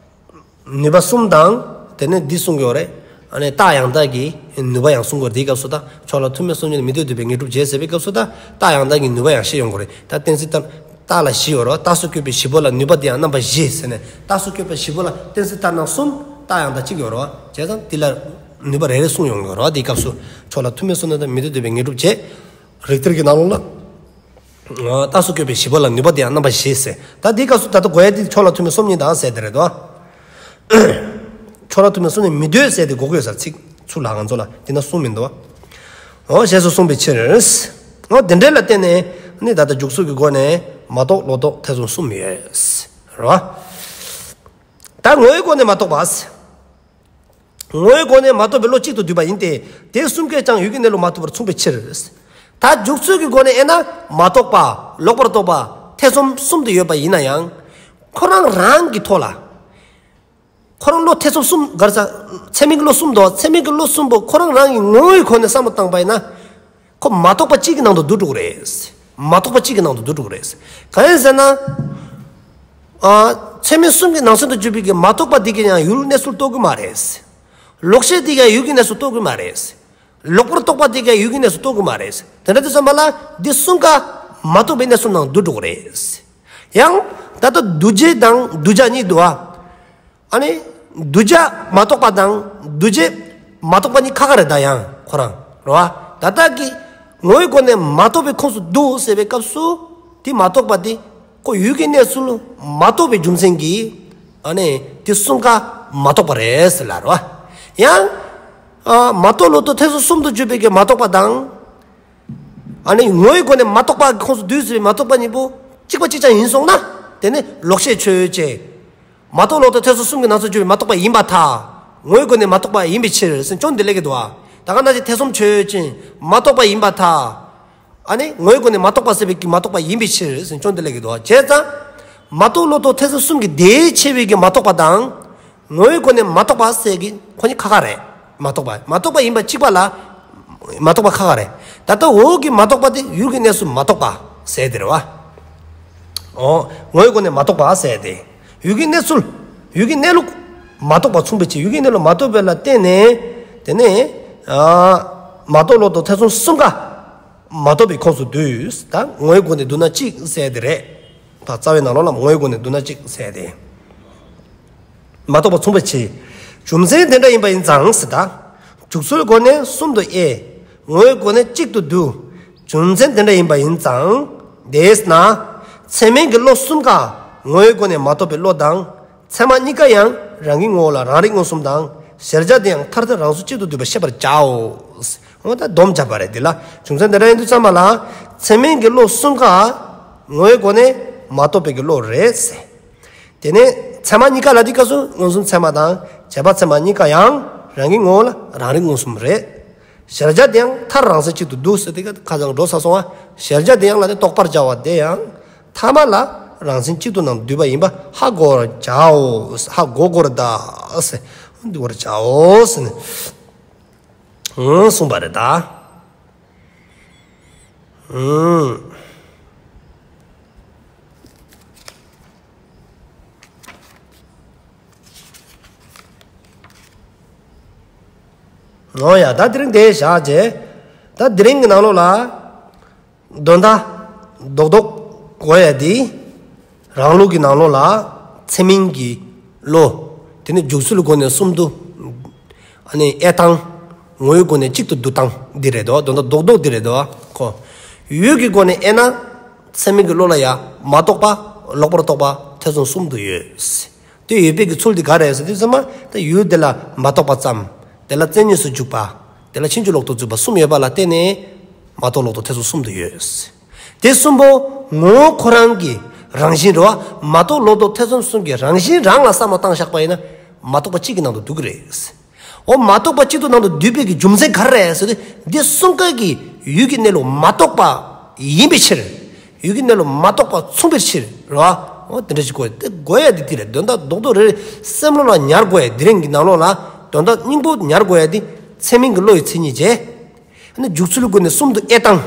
ནུས་པ་གསུམ་དང་། དེ་ནས་འདི་གསུང་གི་ཡོད་རེད། ཨ་ནི་རྟགས་ཡང་དག་གི་ནུས་པ་ཡང་གསུང་གི་ཡོད་རེད། དེའི་སྐབས་སུ་ད་ཕྱོགས་ལ་ཐུག་མིན་སོམ་ཉི་དང་། མི་འདོད་འདོད་པའི་ངེས་སྒྲུབ་བྱེད་ཟེར་བའི་སྐབས་སུ་ད་རྟགས་ཡང་དག་གི་ནུས་པ་ཡང་ཤེས་ཡོང་གི་རེད། ད་གཏན་ཚིགས་ལྟར། རྟགས་ལ་བཞི་ཡོད་རེད། རྟགས་སུ་བཀོད་པའི་བཞི་པོ་ལ་ནུས་པ་དེ་ཡང་རྣམ་པ་བཞི་ཟེར་ནས། རྟགས་སུ་བཀོད་པའི་བཞི་པོ་ལ་གཏན་ཚིགས་ལྟར་སྣང་གསུམ། རྟགས་ཡང་དག་གཅིག་ཡོད་རེད་བ། བྱས་ཙང་དེ་ལ་ནུས་པ་རེ་རེ་གསུངས་ཡོང་གི་ཡོད་རེད་བ། དེའི་སྐབས་སུ་ཕྱོགས་ལ་ཐུག་མིན་སོམ་ཉི་དང་། མི་འདོད་འདོད་པའི་ངེས་སྒྲུབ་བྱེད། རིགས་གཏེར་གྱི་ནང་ལོགས་ལ། རྟགས་སུ་བཀོད་པའི་བཞི་པོ་ལ་ནུས་པ་དེ་ཡང་རྣམ་པ་བཞི་ཟེར། ད་འདིའི་སྐབས་སུ་ད་ལྟ་གོ་ཡ་དེ་ཕྱོགས་ལ་ཐུག་མིན་སོམ་ཉི་དང་ཟེར་དེ་རེད་དོ། ཕྱོགས་ལ་ཐུག་མིན་སོམ་ཉི། མི་འདོད་ཟེར་དེ་གོ་གི་ཡོད་ས། ཚིག་ཚུར་ལ་ང་ཚོ་ལ་དེ་ན་གསུངས་མི་འདུག་བ། འོ། ཞེས་སོགས་གསུངས་པའི་ཕྱིར། འོ། དེ་འདྲ་ལ་བརྟེན་ནས་ནི་ད་ལྟ་འཇུག་ཚུལ་གྱི་སྒོ་ནས་མ་རྟོགས་ལོག་རྟོག་ཐེ་ཚོམ་གསུམ་ཡོད་རེད་བ། ད་ངོ་བོའི་སྒོ་ནས་མ་རྟོགས་པ། ངོ་བོའི་སྒོ་ནས་མ་རྟོགས་པའི་བློ་གཅིག་ཏུ་འདུས་པ་ཡིན་ཏེ། དེ་གསུམ་ཀས་ཀྱང་ཡུལ་གྱི་གནས་ལུགས་མ་རྟོགས་པར་མཚུངས་པའི་ཕྱིར། ད་འཇུག་ཚུལ་གྱི་སྒོ་ནས་དབྱེ་ན་མ་རྟོགས་པ། ལོག་པར་རྟོག་པ། ཐེ་ཚོམ་གསུམ་དུ་ཡོད་པ་ཡིན་ན་ཡང་། ཁོ་རང་རང་གི་ཐོག་ལ། ཁོ་རང་བློ་ཐེ་ཚོམ་གསུམ་ག་རེ་ཟ། ཚད་མིན་གྱི་བློ་གསུམ་དོ། ཚད་མིན་གྱི་བློ་གསུམ་པོ་ཁོ་རང་རང་གི་ངོ་བོའི་སྒོ་ནས་བསམ་བློ་བཏང་པ་ཡིན་ན། ཁོ་མ་རྟོགས་པ་གཅིག་གི་ནང་དུ་འདུ་འགྲོ་གི་རེད། མ་རྟོགས་པ་གཅིག་གི་ནང་དུ་འདུ་འགྲོ་གི་རེད། གང་ཡིན་ཟེར་ན། ཨ། ཚད་མིན་གསུམ་གྱི་ནང་ཚན་དུ་གྱུར་པའི་གི་མ་རྟོགས་པ་དེ་གིས་ཡང་ཡུལ་གནས་ཚུལ་རྟོགས་ཀྱི་མ་རེད། ལོག་ཤེས་དེ་གིས་ཡུལ་གྱི་གནས་ཚུལ་རྟོགས་ཀྱི་མ་རེད། ལོག་པར་རྟོག་པ་དེ་གིས་ཡུལ་གྱི་གནས་ཚུལ་རྟོགས་ཀྱི་མ་རེད། དེ་འདྲ་དུས་ཙམ་པ་ལ་འདི་གསུམ་ཀ་མ་རྟོགས་པའི་གནས་ཚུལ་ནང་འདུ་འགྲོ་གི་རེད། ཡང་ད་ལྟ་འདུ་བྱེད་དང་འདུ་བྱ་གཉིས་འདུག་ཨ། ཨ་ནི་འདུ་བྱ་མ་རྟོགས་པ་དང་འདུ་བྱེད་མ་རྟོགས་པ་གཉིས་ཁ་ཁ་རེད། ད་ཡང་ཁོ་རང་རེད་བ། ད་ལྟ་གི་ངོ་བོའི་སྒོ་ནས་མ་རྟོགས་པའི་ཁོངས་སུ་འདུ་ཟེར་བའི་སྐབས་སུ། དེ་མ་རྟོགས་པ་དེ་ཁོ་ཡུལ་གྱི་གནས་ཚུལ་མ་རྟོགས་པའི་རྒྱུ་མཚན་གྱིས། ཨ་ནི་དེ་གསུམ་ཀ་མ་རྟོགས་པ་རེད་ཟེར་ལ་རེད་བ། ཡང་། ཨ། མ་རྟོགས་ལོག་རྟོག་ཐེ་ཚོམ་གསུམ་དུ་གྱུར་པའི་གི་མ་རྟོགས་པ་དང་། ཨ་ནི་ངོ་བོའི་སྒོ་ནས་མ་རྟོགས་པ་གི་ཁོངས་སུ་འདུས་ཟེར་བའི་མ་རྟོགས་པ་གཉིས་པོ་གཅིག་པ་གཅིག་རྐྱང་ཡིན་སོང་ན། དེ་ནི་ལོག་ཤེས་ཆོས་ཅན། མ་རྟོགས་ལོག་རྟོག་ཐེ་ཚོམ་གསུམ་གྱི་ནང་ཚན་གྱུར་པའི་མ་རྟོགས་པ་ཡིན་པར་ཐལ། ངོ་བོའི་སྒོ་ནས་མ་རྟོགས་པ་ཡིན་པའི་ཕྱིར་ཟེར་སྐྱོན་འདི་སླེབས་ཀྱི་འདུག་བ། ད་ག་ནང་བཞིན་ཐེ་ཚོམ་ཆོས་ཅན། མ་རྟོགས་པ་ཡིན་པར་ཐལ། ཨ་ནི་ངོ་བོའི་སྒོ་ནས་མ་རྟོགས་པ་ཟེར་བའི་གི་མ་རྟོགས་པ་ཡིན་པའི་ཕྱིར་ཟེར་སྐྱོན་འདི་སླེབས་ཀྱི་འདུག་བ། བྱས་ཙང་། མ་རྟོགས་ལོག་རྟོག་ཐེ་ཚོམ་གསུམ་གྱི་དེའི་ཕྱེ་བའི་གི་མ་རྟོགས་པ་དང་། ངོ་བོའི་སྒོ་ནས་མ་རྟོགས་པ་ཟེར་གྱི་ཁོ་གཉིས་ཁ་ཁ་རེད། མ་རྟོགས་པ། མ་རྟོགས་པ་ཡིན་པ་གཅིག་པ་ལ་མ་རྟོགས་པ་ཁ་ཁ་རེད། ད་ལྟ་འོག་གི་མ་རྟོགས་པ་དེ་ཡུལ་གྱི་གནས་ཚུལ་མ་རྟོགས་པ་ཟེར་དེ་རེད་བ། འོ། ངོ་བོའི་སྒོ་ནས་མ་རྟོགས་པ་ཟེར་དེ། ཡུལ་གྱི་གནས་ཚུལ། ཡུལ་གྱི་གནས་ལུགས་མ་རྟོགས་པ་མཚུངས་པའི་ཕྱིར། ཡུལ་གྱི་གནས་ལུགས་མ་རྟོགས་པ་ལ་བརྟེན་ནས། དེ་ནས། ཨ། མ་རྟོགས་ལོག་རྟོག་ཐེ་ཚོམ་གསུམ་ཀ་མ་རྟོགས་པའི་ཁོངས་སུ་འདུས། ད་ངོ་བོའི་སྒོ་ནས་བསྡུ་ན་གཅིག་ཟེར་དེ་རེད། ད་རྩ་བའི་ནང་ལོགས་ལ་ངོ་བོའི་སྒོ་ནས་བསྡུ་ན་གཅིག་ཟེར་དེ། མ་རྟོགས་པ་མཚུངས་པའི་ཕྱིར། རྒྱུ་མཚན་དེ་འདྲ་ཡིན་པ་ཡིན་ཙང་ཟེར་ད། འཇུག་ཚུལ་སྒོ་ནས་གསུམ་དུ་དབྱེ། ངོ་བོའི་སྒོ་ནས་གཅིག་ཏུ་བསྡུ། རྒྱུ་མཚན་དེ་འདྲ་ཡིན་པ་ཡིན་ཙང་། དེས་ན། ཚད་མིན་གྱི་བློ་གསུམ་ཀ་ངོ་བོའི་སྒོ་ནས་མ་རྟོགས་པའི་བློ་དང་། ཚད་མ་གཉིས་ཀ་ཡང་རང་གི་ངོ་བོ་ལ་རང་རིག་མངོན་སུམ་དང་། གཞལ་བྱ་དེ་ཡང་མཐར་ཐུག་རང་སོར་གཅིག་ཏུ་འདུས་པ་ཤེས་པར་བྱའོ། འོ་ད་སྡོམ་བརྒྱབ་པ་རེད་འདི་ལ། རྒྱུ་མཚན་དེ་འདྲ་ཡིན་དུས་ཙམ་པ་ལ། ཚད་མིན་གྱི་བློ་གསུམ་ཀ་ངོ་བོའི་སྒོ་ནས་མ་རྟོགས་པའི་གི་བློ་རེད་ཟེར། དེ་ནས་ཚད་མ་གཉིས་ཀ་ལ་དེ་སྐབས་སུ་མངོན་སུམ་ཚད་མ་དང་རྗེས་དཔག་ཚད་མ་གཉིས་ཀ་ཡང་རང་གི་ངོ་བོ་ལ་རང་རིག་མངོན་སུམ་རེད། གཞལ་བྱ་དེ་ཡང་མཐར་རང་མཚན་གཅིག་ཏུ་འདུ་ཟེར་དེ་ཁ་སང་འགྲོ་ས་སོང་བ། གཞལ་བྱ་དེ་ཡང་ལ་དེ་རྟོགས་པར་བྱ་བ་དེ་ཡང་ཐ་མ་ལ་རང་མཚན་གཅིག་ཏུ་ནང་འདུས་པ་ཡིན་པ་ཧ་གོ་བར་བྱའོ། ཧ་གོ་དགོས་རེད་ད་ཟེར། འདུ་བར་བྱའོ་ཟེར་ནས། ཨང་གསུངས་པ་རེད་ད། ཨང་། འོ་ཡ། ད་དེ་རིང་དེ་བཞག་རྗེས། ད་དེ་རིང་གི་ནང་ལོགས་ལ་དོན་དག་རྡོག་རྡོག་གོ་ཡ་དེ། རང་ལུགས་ཀྱི་ནང་ལོགས་ལ་ཚད་མིན་གྱི་བློ། དེ་ནི་འཇུག་ཚུལ་སྒོ་ནས་གསུམ་དུ་ཨ་ནི་དབྱེ་སྟངས། ངོ་བོའི་སྒོ་ནས་གཅིག་ཏུ་བསྡུ་སྟངས་འདི་རེད་དོ། དོན་དག་རྡོག་རྡོག་འདི་རེད་དོ། ཁོ་ཡུལ་གྱི་སྒོ་ནས་དབྱེ་ན། ཚད་མིན་གྱི་བློ་ལ་ཡང་མ་རྟོགས་པ། ལོག་པར་རྟོག་པ། ཐེ་ཚོམ་གསུམ་དུ་ཡོད། དེ་ཡོད་པའི་གི་ཚུལ་དེ་ག་རེ་ཟེར་དུས་ཙམ་པ། ད་ཡུལ་དེ་ལ་མ་རྟོགས་པ་ཙམ། དེ་ལ་མཚན་ཉིད་སུ་འཇུག་པ། དེ་ལ་ཕྱིན་ཅི་ལོག་ཏུ་འཇུག་པ་གསུམ་ཡོད་པ་ལ་བརྟེན་ནས་མ་རྟོགས་ལོག་རྟོག་ཐེ་ཚོམ་གསུམ་དུ་ཡོད། དེ་གསུམ་པོ་ངོ་བོ་ཁོ་རང་གི་རང་བཞིན་རེད་བ། མ་རྟོགས་ལོག་རྟོག་ཐེ་ཚོམ་གསུམ་གྱི་རང་བཞིན་རང་ལ་བསམ་བློ་བཏང་བཞག་པ་ཡིན་ན་མ་རྟོགས་པ་གཅིག་གི་ནང་དུ་འདུ་གི་རེད། འོ་མ་རྟོགས་པ་གཅིག་ཏུ་ནང་དུ་འདུས་པའི་གི་རྒྱུ་མཚན་ག་རེ་རེད་ཟེར་དུས། འདི་གསུམ་ཀ་གི་ཡུལ་གྱི་གནས་ལུགས་མ་རྟོགས་པ་ཡིན་པའི་ཕྱིར། ཡུལ་གྱི་གནས་ལུགས་མ་རྟོགས་པ་མཚུངས་པའི་ཕྱིར་རོ། འོ་དེ་འདྲ་ཞིག་གོ་ཡ་དེ་གོ་ཡ་དེ་དེ་རེད། དོན་དག་རྡོག་རྡོག་རེ་རེ་སེམས་ལ་ཉར་དགོས་ཡ། དེ་རིང་གི་ནང་ལོགས་ལ་དོན་དག་སྙིང་པོ་ཉར་དགོས་ཡ་དེ་ཚད་མིན་གྱི་བློ་ཡི་མཚན་ཉིད་བྱས། ཨ་ནི་འཇུག་ཚུལ་སྒོ་ནས་གསུམ་དུ་དབྱེ་སྟངས་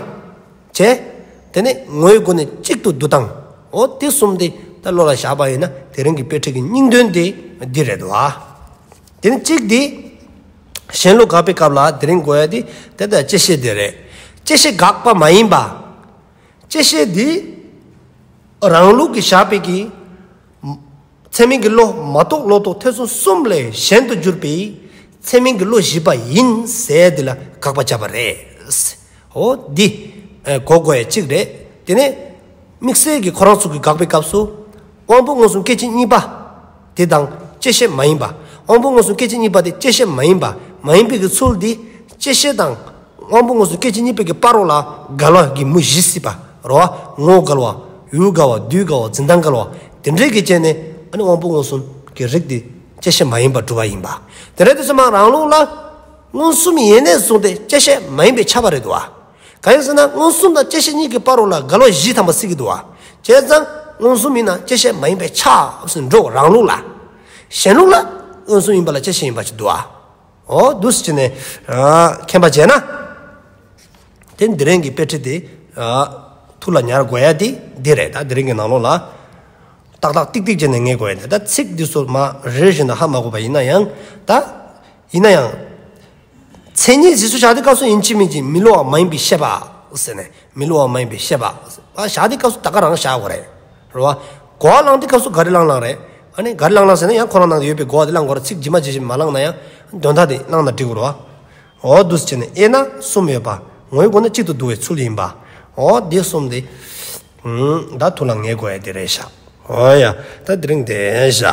བྱས། དེ་ནས་ངོ་བོའི་སྒོ་ནས་གཅིག་ཏུ་བསྡུ་སྟངས། འོ་དེ་གསུམ་དེ་ད་བློ་ལ་བཞག་པ་ཡིན་ན་དེ་རིང་གི་དཔེ་ཁྲིད་ཀྱི་སྙིང་དོན་དེ་འདི་རེད་དོ། དེ་ནི་གཅིག་དེ། གཞན་ལུགས་དགག་པའི་སྐབས་ལ་དེ་རིང་གོ་ཡ་དེ་དེ་ལྟར་བཅད་ཤེས་དེ་རེད། བཅད་ཤེས་དགག་པ་མ་ཡིན་པ། བཅད་ཤེས་དེ་རང་ལུགས་ཀྱི་བཞག་པའི་གི་ཚད་མིན་གྱི་བློ་མ་རྟོགས་ལོག་རྟོག་ཐེ་ཚོམ་གསུམ་ལས་གཞན་དུ་གྱུར་པའི་ཚད་མིན་གྱི་བློ་བཞི་པ་ཡིན་ཟེར་དེ་ལ་དགག་པ་བྱ་བ་རེད། འོ་འདི་ཨེ་གོ་དགོས་ཡ་གཅིག་རེད། དེ་ནས་དམིགས་བསལ་གྱི་ཁོ་རང་ཚོ་གི་དགག་པའི་སྐབས་སུ་དབང་པོ་མངོན་སུམ་སྐད་ཅིག་གཉིས་པ་དེ་དང་བཅད་ཤེས་མ་ཡིན་པ། དབང་པོ་མངོན་སུམ་སྐད་ཅིག་གཉིས་པ་དེ་བཅད་ཤེས་མ་ཡིན་པ། མ་ཡིན་པའི་གི་ཚུལ་དེ་བཅད་ཤེས་དང་དབང་པོ་མངོན་སུམ་སྐད་ཅིག་གཉིས་པའི་གི་བར་རོ་ལ་འགལ་བ་གི་མུ་བཞི་སྲིད་པ་རོ། ངོ་བོ་འགལ་བ། ཡུལ་འགལ་བ། དུས་འགལ་བ། འཛིན་སྟངས་འགལ་བ། དེ་འདྲའི་གི་བྱས་ནས་ཨ་ནི་དབང་པོ་མངོན་སུམ་གྱི་རིགས་དེ་བཅད་ཤེས་མ་ཡིན་པར་གྲུབ་པ་ཡིན་པ། དེ་འདྲ་དུས་ཙམ་པ་རང་ལུགས་ལ་མངོན་སུམ་ཡེ་ནས་བཟུང་སྟེ་བཅད་ཤེས་མ་ཡིན་པས་ཁྱབ་པ་རེད་དོ། གང་ཡིན་ཟེར་ན་མངོན་སུམ་དང་བཅད་ཤེས་གཉིས་ཀྱི་བར་རོ་ལ་འགལ་བ་བཞི་ཐམ་པ་སྲིད་ཀྱི་འདུག་བ། བྱས་ཙང་མངོན་སུམ་ཡིན་ན་བཅད་ཤེས་མ་ཡིན་པས་ཁྱབ་ཟེར་འགྲོ་རང་ལུགས་ལ། གཞན་ལུགས་ལ་མངོན་སུམ་ཡིན་པ་ལ་བཅད་ཤེས་ཡིན་པ་ཅིག་འདུག་བ། འོ་འདུག་སེ་བྱས་ནས་ཨ་མཁྱེན་པ་བྱས་ན། དེ་འདི་རིང་གི་དཔེ་ཁྲིད་དེ་ཨ་ཐུགས་ལ་ཉར་དགོས་ཡ་དེ་འདི་རེད། ད་འདི་རིང་གི་ནང་ལོགས་ལ་ཏག་ཏག་ཏིག་ཏིག་བྱས་ནས་ངེས་དགོས་ཡ་དེ། ད་ཚིག་འདི་ཚོ་མ་རེ་རེ་བཞིན་དུ་ཧ་མ་གོ་བ་ཡིན་ན་ཡང་། ད་ཡིན་ན་ཡང་། མཚན་ཉིད་གཞི་སུ་བཞག་དུས་སྐབས་སུ་ཡིན་གཅིག་མིན་གཅིག་མི་སླུ་བ་མ་ཡིན་པའི་ཤེས་པ་ཟེར་ནས། མི་སླུ་བ་མ་ཡིན་པའི་ཤེས་པ་བཞག་དུས་སྐབས་སུ་ད་ག་རང་བཞག་དགོས་རེད། རེད་བ། གོ་བ་བླངས་དུས་སྐབས་སུ་ག་རེ་བླངས་བླངས་རེད། ཨ་ནི་ག་རེ་བླངས་བླངས་ཟེར་ན་ཡང་ཁོ་རང་ནང་དུ་ཡོད་པའི་གོ་བ་དེ་བླངས་དགོས་རེད། ཚིག་ཇི་མ་ཇི་བཞིན་མ་བླངས་ན་ཡང་དོན་དག་དེ་བླངས་ན་འགྲིག་གི་རེད་བ། འོ་འདུག་སེ་བྱས་ནས་དབྱེ་ན་གསུམ་ཡོད་པ། ངོ་བོའི་སྒོ་ནས་གཅིག་ཏུ་འདུ་བའི་ཚུལ་ཡིན་པ། འོ་འདི་གསུམ་དེ། ཨུམ། ད་ཐུགས་ལ་ངེས་དགོས་ཡ་དེ་རེད་ཤག་འོ་ཡ། ད་དེ་རིང་དེ་བཞག